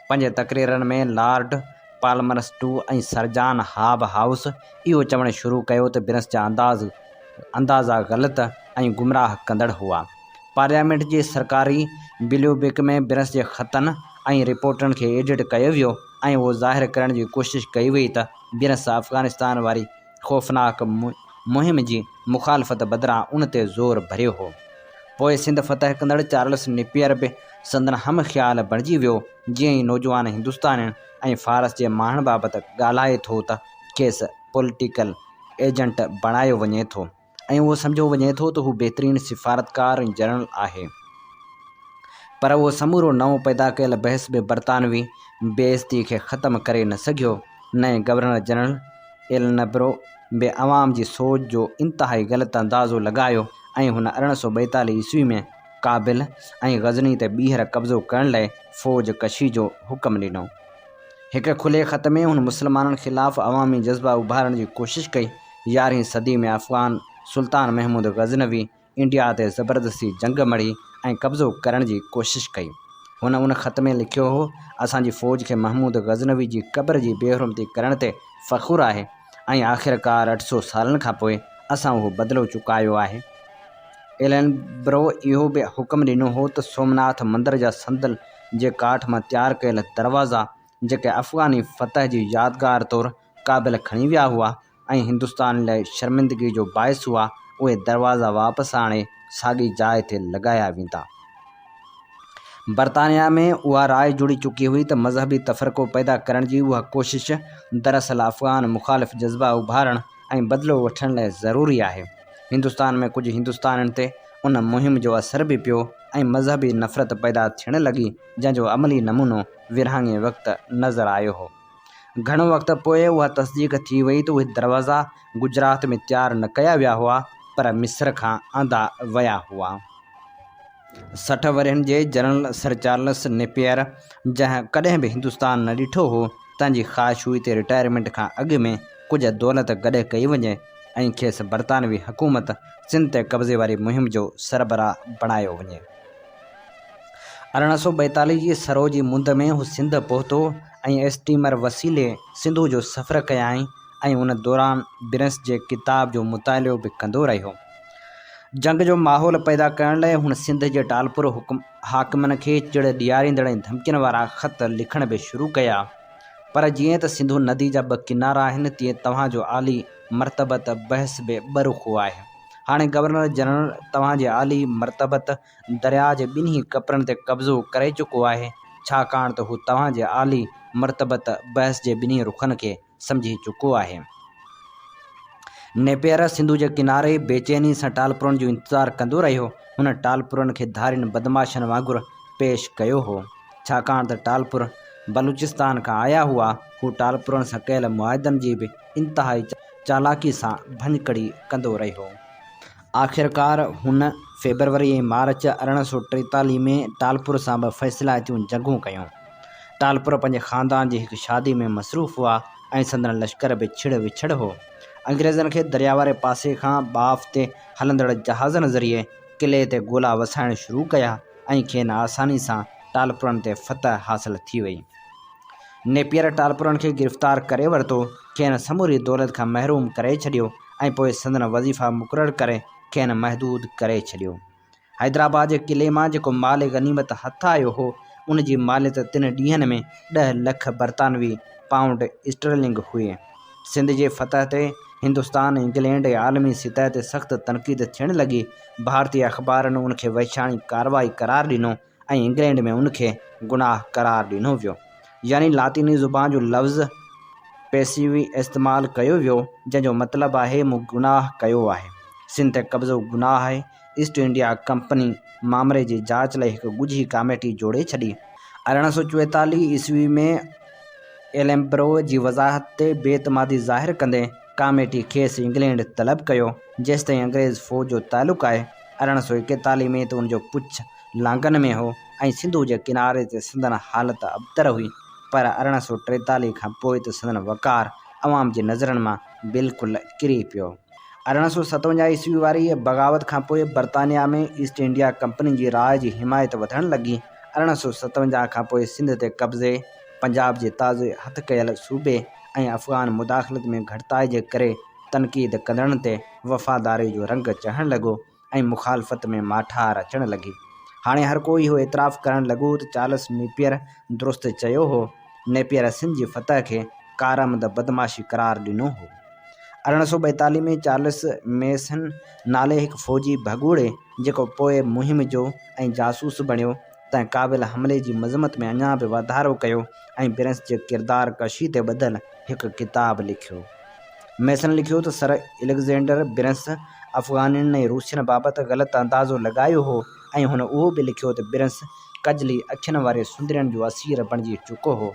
پنهنجي تقريرن ۾ lord Palmerston ۽ sir John Hobhouse اهو چوڻ شروع ڪيو ته برنس جا انداز اندازا غلط ۽ گمراهه ڪندڙ هئا. پارليامينٽ جي سرڪاري بليو بڪ ۾ برنس جي خطن ۽ رپورٽن کي ايڊٽ ڪيو ويو ۽ اهو ظاهر ڪرڻ جي ڪوشش ڪئي وئي ته برنس افغانستان واري خوفناڪ مهم جي مخالفت بدران ان تي زور ڀريو هو. پوء سنڌ فتح ڪندڙ چارلس نيپئر به سندن هم خيال بڻجي ويو. جيئن ئي نوجوان هندستانين ۽ فارس جي ماڻهن بابت ڳالهائي ٿو ته کيس پوليٽيڪل ايجنٽ بڻايو وڃي ٿو. ۽ اهو سمجهيو وڃي ٿو ته هو بهترين سفارتڪار ۽ جنرل آهي. پر اهو سمورو نئون پيدا ڪيل بحث به برطانوي بي عزتي کي ختم ڪري نه سگهيو. نئين گورنر جنرل ايلنبرو به عوام جي سوچ جو انتهائي غلط اندازو لڳايو ۽ هن 1842 عيسوي ۾ ڪابل ۽ غزني تي ٻيهر قبضو ڪرڻ لاء فوج ڪشي جو حڪم ڏنو. هڪ کلئي خط ۾ هن مسلمانن خلاف عوامي جذبا اڀارڻ جي ڪوشش ڪئي. يارهين صدي ۾ افغان سلطان محمود غزنوي انڊيا تي زبردستي جنگ مڙهي ۽ قبضو ڪرڻ جي ڪوشش ڪئي. هن ان خط ۾ لکيو هو، اسان جي فوج کي محمود غزنوي جي قبر جي بيحرمتي ڪرڻ تي فخر آهي ۽ آخرڪار 800 سالن کان پوء اسان اهو بدلو چڪايو آهي. ايلنبرو اهو به حڪم ڏنو هو ته سومناٿ مندر جا صندل جي ڪاٺ مان تيار ڪيل دروازا، جيڪي افغاني فتح جي يادگار طور ڪابل کڻي ويا هئا ۽ هندستان لاء شرمندگي جو باعث هئا، اهي دروازا واپس آڻي ساڳي جاء تي لڳايا ويندا. برطانيا ۾ اها راء جڙي چڪي هئي ته مذهبي تفرقو پيدا ڪرڻ جي اها ڪوشش دراصل افغان مخالف جذبا اڀارڻ ۽ بدلو وٺڻ لاء ضروري آهي. هندستان ۾ ڪجهه هندستانين تي ان مهم جو اثر به پيو ۽ مذهبي نفرت پيدا ٿيڻ لڳي، جنهن جو عملي نمونو ورهاڱي وقت نظر آيو هو. گهڻو وقت پوء اها تصديق ٿي وئي ته اهي دروازا گجرات ۾ تيار نه ڪيا ويا هئا، پر مصر کان آندا ويا هئا. 60 ورهين جي جنرل سر چارلس نيپئر، جنهن ڪڏهن به هندستان نه ڏٺو هو، تنهن جي خواهش هئي ته رٽائرمينٽ کان اڳ ۾ ڪجهه دولت گڏ ڪئي وڃي ۽ کيس برطانوي حڪومت سنڌ تي قبضي واري مهم جو سربراهه بڻايو وڃي. 1842 جي سرو جي مند ۾ هو سنڌ پهتو ۽ اسٽيمر وسيلي سنڌوء جو سفر ڪيائين ۽ ان دوران برنس جي ڪتاب جو مطالعو به ڪندو رهيو. جنگ جو ماحول پيدا ڪرڻ لاء هن سنڌ جي ٽالپر حاڪمن کي چڙ ڏياريندڙ ۽ ڌمڪين وارا خط لکڻ به شروع ڪيا. پر جيئن ته سنڌو ندي جا ٻه ڪنارا آهن تيئن توهان جو عالي مرتبت بحث به ٻه رخو آهي. هاڻي گورنر جنرل توهان جي عالي مرتبت درياء جي ٻنهي ڪپرن تي قبضو ڪري چڪو آهي، ڇاڪاڻ ته هو توهان جي عالي مرتبت بحث جي ٻنهي رخن کي سمجهي چڪو آهي. نيپئر سنڌو جي ڪناري بيچيني سان ٽالپرن جو انتظار ڪندو رهيو. هن ٽالپرن کي ڌارين بدمعاشن وانگر پيش ڪيو هو. ڇاڪاڻ ته ٽالپر بلوچستان کان آيا هئا. هو ٽالپرن سان ڪيل معاهدن جي به انتهائي چالاڪي سان ڀڃڪڙي ڪندو رهيو. آخرڪار هن فيبروري ۽ مارچ 1843 ۾ ٽالپر سان به فيصلائتيون جنگون ڪيون. ٽالپر پنهنجي خاندان جي هڪ شادي ۾ مصروف هئا ۽ سندن لشڪر به ڇڙ وڇڙ هو. انگريزن کي درياء واري پاسي کان ٻاڦ تي هلندڙ جهازن ذريعي قلعي تي گولا وسائڻ شروع ڪيا ۽ کين آساني سان ٽالپرن تي فتح حاصل ٿي وئي. نيپئر ٽالپرن کي گرفتار ڪري ورتو، کين سموري دولت کان محروم ڪري ڇڏيو ۽ پوء سندن وظيفا مقرر ڪري کين محدود ڪري ڇڏيو. حيدرآباد جي قلعي مان جيڪو مال غنيمت هٿ آيو هو، ان جي ماليت تن ڏينهن ۾ ڏهه لک برطانوي پائونڊ اسٽرلنگ هئي. سنڌ جي فتح تي هندستان، انگلينڊ ۽ عالمي سطح تي سخت تنقيد ٿيڻ لڳي. ڀارتي اخبارن ان کي وحشاڻي ڪارروائي قرار ڏنو ۽ انگلينڊ ۾ ان کي گناهه قرار ڏنو ويو. يعني لاطيني زبان جو لفظ. پيسيو استعمال ڪيو ويو، جنهن جو مطلب آهي مون گناهه ڪيو آهي. سنڌ تي قبضو گناهه آهي. ايسٽ انڊيا ڪمپني مامري جي جاچ لاء هڪ ڳجهي ڪاميٽي جوڙي ڇڏي. 1844 عيسوي ۾ ايلنبرو جي وضاحت تي بي اعتمادي ظاهر ڪندي ڪاميٽي کيس انگلينڊ طلب ڪيو. جيستائين انگريز فوج جو تعلق آهي، 1841 ۾ ته ان جو پڇ لانگن ۾ هو ۽ سنڌوء جي ڪناري تي سندن حالت ابتر هئي، پر 1843 کان پوء ته سندن وقار عوام جي نظرن مان بلڪل ڪري پيو. 1857 عيسوي واري بغاوت کان پوء برطانيا ۾ ايسٽ انڊيا ڪمپني جي راء جي حمايت وڌڻ لڳي. 1857 کان پوء سنڌ تي قبضي، پنجاب جي تازي هٿ ڪيل صوبي ۽ افغان مداخلت ۾ گهٽتائي جي ڪري تنقيد ڪندڙن تي وفاداري جو رنگ چڙهڻ لڳو ۽ مخالفت ۾ ماٺار اچڻ لڳي. هاڻي هر ڪو اهو اعتراف ڪرڻ لڳو ته چارلس نيپئر درست چيو هو. نيپئر سنڌ جي فتح کي ڪارآمد بدمعاشي قرار ڏنو هو. 1842 ۾ چارلس ميسن نالي هڪ فوجي ڀڳوڙي، جيڪو پوء مهم جو ۽ جاسوس بڻيو، تنهن ڪابل حملي جي مذمت ۾ اڃا به واڌارو ڪيو ۽ برنس جي ڪردار ڪشي تي ٻڌل هڪ ڪتاب لکيو. ميسن لکيو ته سر اليگزينڊر برنس افغانين ۽ روسين بابت غلط اندازو لڳايو هو ۽ هن اهو به لکيو ته برنس ڪجلي اکين واري سندرين جو اسير بڻجي چڪو هو.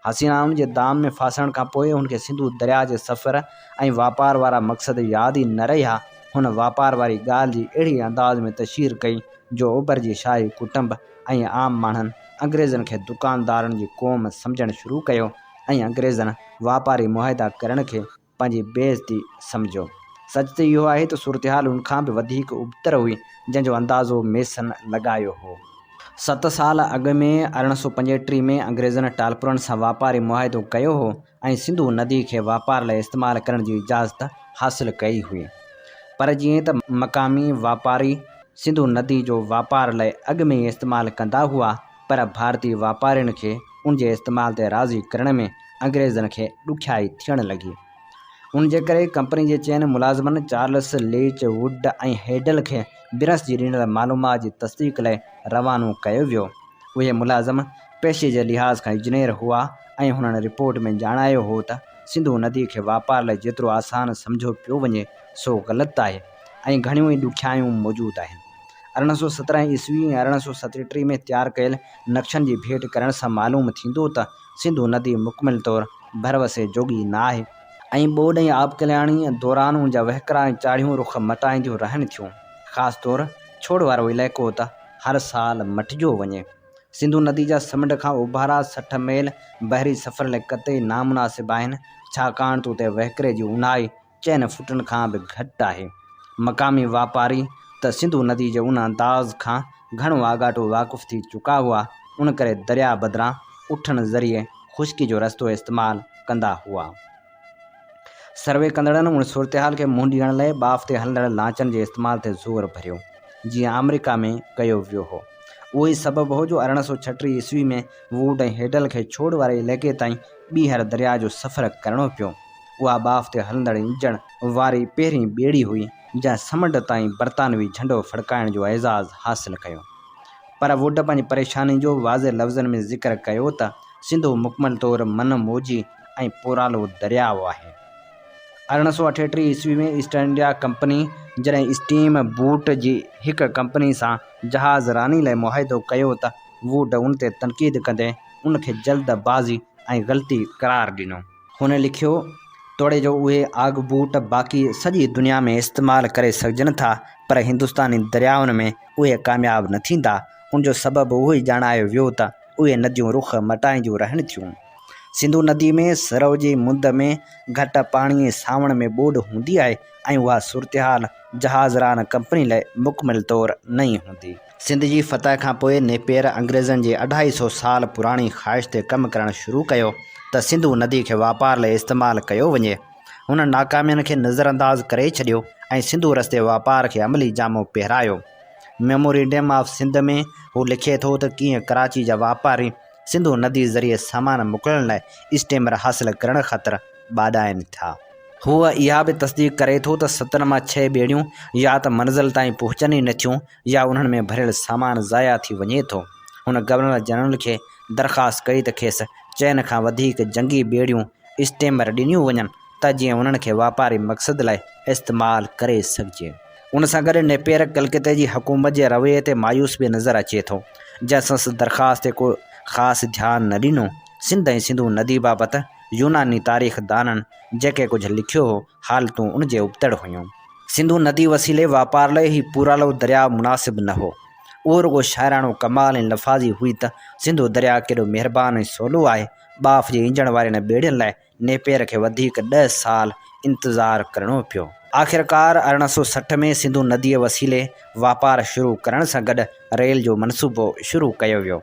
حسينائن جي دام ۾ ڦاسڻ کان پوء هن کي سنڌو درياء جي سفر ۽ واپار وارا مقصد ياد ئي نه رهيا. هن واپار واري ڳالهه جي اهڙي انداز ۾ تشهير ڪئي جو اوڀر جي شاهي ڪٽنب ۽ عام ماڻهن انگريزن کي دڪاندارن جي قوم سمجهڻ شروع ڪيو ۽ انگريزن واپاري معاهدا ڪرڻ کي پنهنجي بي عزتي سمجهيو. سچ ته اهو آهي ته صورتحال ان کان به وڌيڪ ابتر هئي، جنهن جو اندازو ميسن لڳايو هو. ست سال اڳ ۾ 1835 ۾ انگريزن ٽالپرن سان واپاري معاهدو ڪيو هو ۽ سنڌو ندي کي واپار لاء استعمال ڪرڻ جي اجازت حاصل ڪئي هئي. پر جيئن ته مقامي واپاري سنڌو ندي جو واپار لاء اڳ ۾ ئي استعمال ڪندا هئا، پر ڀارتي واپارين کي ان جي استعمال تي راضي ڪرڻ ۾ انگريزن کي ڏکيائي ٿيڻ لڳي. ان جي ڪري ڪمپني جي چئن ملازمن چارلس ليچ، ووڊ ۽ هيڊل کي برنس جي ڏنل معلومات جي تصديق لاء روانو ڪيو ويو. اهي ملازم پيشي جي لحاظ کان انجنيئر هئا ۽ هنن رپورٽ ۾ ڄاڻايو هو ته سنڌو ندي کي واپار لاء جيترو آسان سمجهيو پيو وڃي سو غلط آهي ۽ گهڻيون ئي ڏکيائيون موجود آهن. 1817 عيسوي ۽ 1837 ۾ تيار ڪيل نقشن جي ڀيٽ ڪرڻ سان معلوم ٿيندو ته سنڌو ندي مڪمل طور ڀروسي جوڳي نه آهي ۽ ٻوڏ ۽ آبڪلاڻي دوران ان جا وهڪرا ۽ چاڙهيون رخ مٽائينديون رهن ٿيون. خاص طور ڇوڙ وارو علائقو ته هر سال مٽجيو وڃي. سنڌو ندي جا سمنڊ کان اوڀارا 60 ميل بحري سفر لاء قطعي نامناسب آهن، ڇاڪاڻ ته اتي وهڪري جي اونهائي چئن فوٽن کان به گهٽ آهي. مقامي واپاري ته سنڌو ندي جي ان انداز کان گهڻو آڳاٽو واقف ٿي چڪا هئا، ان ڪري درياء بدران اٺن ذريعي خشڪي جو رستو استعمال ڪندا هئا. سروي ڪندڙن ان صورتحال کي منهن ڏيڻ لاء ٻاڦ تي هلندڙ لانچن جي استعمال تي زور ڀريو، جيئن آمريڪا ۾ ڪيو ويو هو. اهو ئي سبب هو جو 1836 عيسوي ۾ ووڊ ۽ هيڊل کي ڇوڙ واري علائقي تائين ٻيهر درياء جو سفر ڪرڻو پيو. اها ٻاڦ تي هلندڙ انجڻ واري پهرين ٻيڙي هئي، جنهن سمنڊ تائين برطانوي جهنڊو ڦڙڪائڻ جو اعزاز حاصل ڪيو. پر ووڊ پنهنجي پريشاني جو واضح لفظن ۾ ذڪر ڪيو ته سنڌو مڪمل طور من موجي ۽ پورالو درياء آهي. 1838 عيسوي ۾ ايسٽ انڊيا ڪمپني جڏهن اسٽيم بوٽ جي هڪ ڪمپني سان جهاز راني لاء معاهدو ڪيو ته ووڊ ان تي تنقيد ڪندي ان کي جلد بازي ۽ غلطي قرار ڏنو. هن لکيو، توڙي جو اهي آگبوٽ باقي سڄي دنيا ۾ استعمال ڪري سگهجن ٿا پر هندستاني دريائن ۾ اهي ڪامياب نه ٿيندا، ان جو سبب اهو ئي ڄاڻايو ويو ته اهي نديون رخ مٽائينديون رهن ٿيون. سنڌو ندي ۾ سرو جي مند ۾ گهٽ پاڻي ۽ سانوڻ ۾ ٻوڏ هوندي آهي ۽ اها صورتحال جهازران ڪمپني لاء مڪمل طور نئين هوندي. سنڌ جي فتح کان پوء نيپئر انگريزن جي اڍائي سئو سال پراڻي خواهش تي ڪم ڪرڻ شروع ڪيو ته سنڌو ندي کي واپار لاء استعمال ڪيو وڃي. هن ناڪامين کي نظرانداز ڪري ڇڏيو ۽ سنڌو رستي واپار کي عملي جامو پهرايو. ميمورينڊم آف سنڌ ۾ هو لکي ٿو ته ڪيئن ڪراچي جا واپاري سنڌو ندي ذريعي سامان موڪلڻ لاء اسٽيمر حاصل ڪرڻ خاطر ٻاڏائين ٿا. هو اها به تصديق ڪري ٿو ته ستن مان ڇهه ٻيڙيون يا ته منزل تائين پهچن ئي نٿيون يا انهن ۾ ڀريل سامان ضايع ٿي وڃي ٿو. هن گورنر جنرل کي درخواست ڪئي ته کيس چئن کان وڌيڪ جنگي ٻيڙيون اسٽيمر ڏنيون وڃن ته جيئن انهن کي واپاري مقصد لاء استعمال ڪري سگهجي. ان سان گڏ نيپئر ڪلڪتي جي حڪومت جي رويي تي مايوس به نظر اچي ٿو، جنهن سندس درخواست تي ڪو خاص ڌيان نه ڏنو. سنڌ ۽ سنڌو ندي بابت يوناني تاريخدانن جيڪي ڪجهه لکيو هو، حالتون ان جي ابتڙ هيون. سنڌو ندي وسيلي واپار لاء هي پورالو درياء مناسب نه هو. اهو رڳو شاعراڻو ڪمال ۽ لفاظي هئي ته سنڌو درياء ڪيڏو مهربان ۽ سولو آهي. ٻاڦ جي انجڻ وارين ٻيڙين لاء نيپئر کي وڌيڪ ڏهه سال انتظار ڪرڻو پيو. آخرڪار 1860 ۾ سنڌو نديء وسيلي واپار شروع ڪرڻ سان گڏ ريل جو منصوبو شروع ڪيو ويو.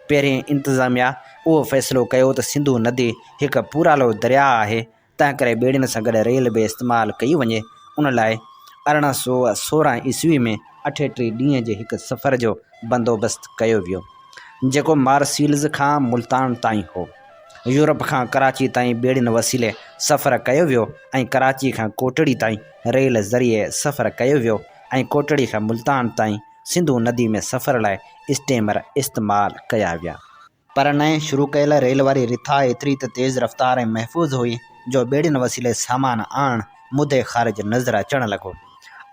پهرين انتظاميا اهو فيصلو ڪيو ته سنڌو ندي هڪ پورالو درياء آهي، تنهنڪري ٻيڙين سان گڏ ريل به استعمال ڪئي وڃي. ان لاء 1816 عيسوي ۾ اٺيٽيهه ڏينهن جي هڪ سفر جو بندوبست ڪيو ويو، جيڪو مارسيلز کان ملتان تائين هو. يورپ کان ڪراچي تائين ٻيڙين وسيلي سفر ڪيو ويو ۽ ڪراچي کان ڪوٽڙي تائين ريل ذريعي سفر ڪيو ويو ۽ ڪوٽڙي کان ملتان تائين سنڌو ندي ۾ سفر لاء اسٽيمر استعمال ڪيا ويا. پر نئين شروع ڪيل ريل واري رٿا ايتري ته تيز رفتار ۽ محفوظ هئي جو ٻيڙين وسيلي سامان آڻڻ مدي خارج نظر اچڻ لڳو.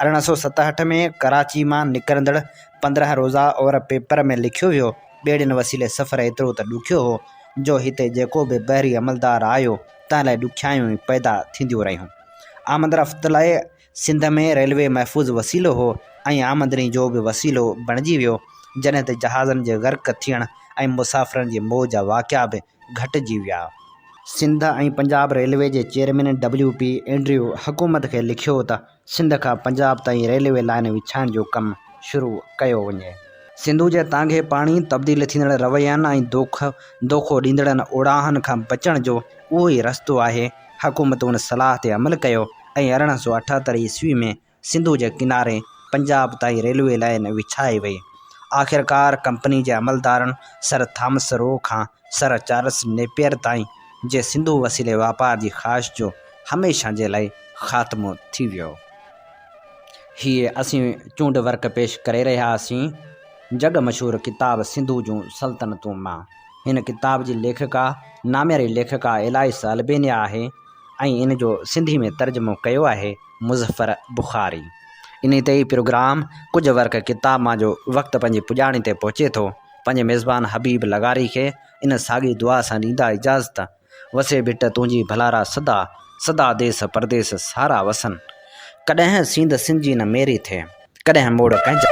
1867 ۾ ڪراچي مان نڪرندڙ 15 روزه اور پيپر ۾ لکيو ويو، ٻيڙين وسيلي سفر ايترو ته ڏکيو هو جو هتي جيڪو به بحري عملدار آيو تنهن لاء ڏکيائيون ئي پيدا ٿينديون رهيون. آمد رفت لاء سنڌ ۾ ريلوي محفوظ وسيلو هو ۽ آمدني جو به وسيلو بڻجي ويو، جڏهن ته جهازن جي غرق ٿيڻ ۽ مسافرن جي موت جا واقعا به گهٽجي ويا. سنڌ ۽ پنجاب ريلوي جي چيئرمين ڊبليو پي اينڊريو حڪومت کي لکيو ته سنڌ کان پنجاب تائين ريلوي لائين وڇائڻ جو ڪم شروع ڪيو وڃي. سنڌو جي تانگهي پاڻي، تبديل ٿيندڙ روين ۽ دوکو ڏيندڙن اوڙاهن کان بچڻ جو اهو ئي رستو آهي. حڪومت ان صلاح تي عمل ڪيو ۽ 1878 عيسوي ۾ سنڌو جي ڪناري پنجاب تائين ريلوي لائين وڇائي وئي. آخرڪار ڪمپني جي عملدارن سر ٿامس رو کان سر چارلس نيپئر تائين جي سنڌو وسيلي واپار جي خواهش جو هميشه جي لاء خاتمو ٿي ويو. هيء اسين چونڊ ورق پيش ڪري رهيا هئاسين جڳ مشهور ڪتاب سنڌو جون سلطنتون مان. هن ڪتاب جي ليکڪا نامياري ليکڪا الائس البينيا آهي ۽ ان جو سنڌي ۾ ترجمو ڪيو آهي مظفر بخاري. انهي تي ئي پروگرام ڪجهه ورق ڪتاب مان جو وقت پنهنجي پڄاڻي تي پهچي ٿو. پنهنجي ميزبان حبيب لغاري کي ان ساڳي دعا سان ڏيندا اجازت. وسي ڀٽ تنهنجي ڀلارا سدا، سدا ديس پرديس سارا وسن. ڪڏهن سينڌ سنجي نه ميري ٿئي، ڪڏهن موڙ ڪنهن جا.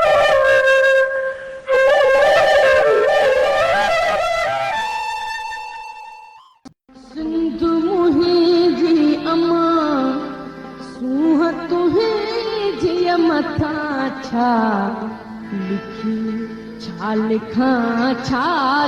سنڌ منهنجي امان، سونهن تنهنجيء مٿان ڇا لکي ڇا لکان ڇا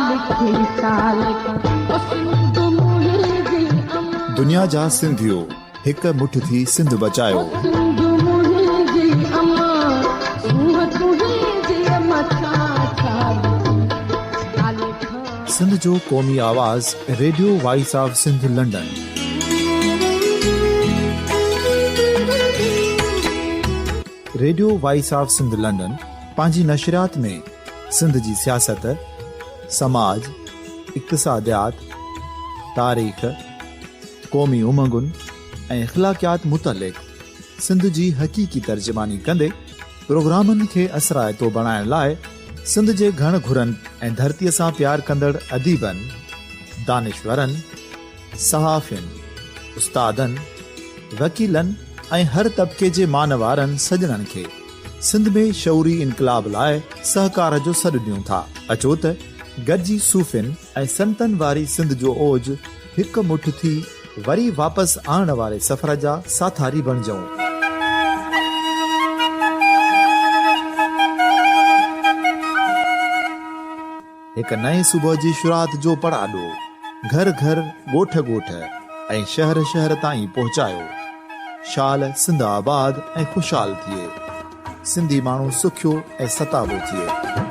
لکي ڇا لکان او سنڌ منهنجي امان. دنيا جا سنڌيو هڪ مٺ ٿي سنڌ بچايو. او سنڌ منهنجي امان، سونهن تنهنجيء مٿان ڇا لکي ڇا لکان. سنڌ جو قومي آواز radio voice of Sindh London. Radio voice of Sindh London پنهنجي نشريات ۾ سنڌ جي سياست، سماج، اقتصاديات، تاريخ، قومي امنگن ۽ اخلاقيات متعلق سنڌ جي حقيقي ترجماني ڪندي پروگرامن کي اثرائتو بڻائڻ لاء سنڌ جي گهڻ گهرن ۽ ڌرتيء سان پيار ڪندڙ اديبن، دانشورن، صحافين، استادن، وڪيلن ۽ هر طبقي جي مان وارن سڄڻن کي سنڌ ۾ شعوري انقلاب لاء سهڪار جو سڏ ڏيون ٿا. اچو ته گڏجي صوفين ۽ سنتن واري سنڌ جو اوج هڪ مٺ ٿي وري واپس آڻڻ واري سفر جا ساٿاري بڻجون. هڪ نئين صبح جي شروعات جو پڙاڏو گهر گهر، ڳوٺ ڳوٺ ۽ شهر شهر تائين پهچايو. شال سنڌ آباد ۽ خوشحال ٿئي. سنڌي ماڻهو سکيو ۽ ستابو ٿئي.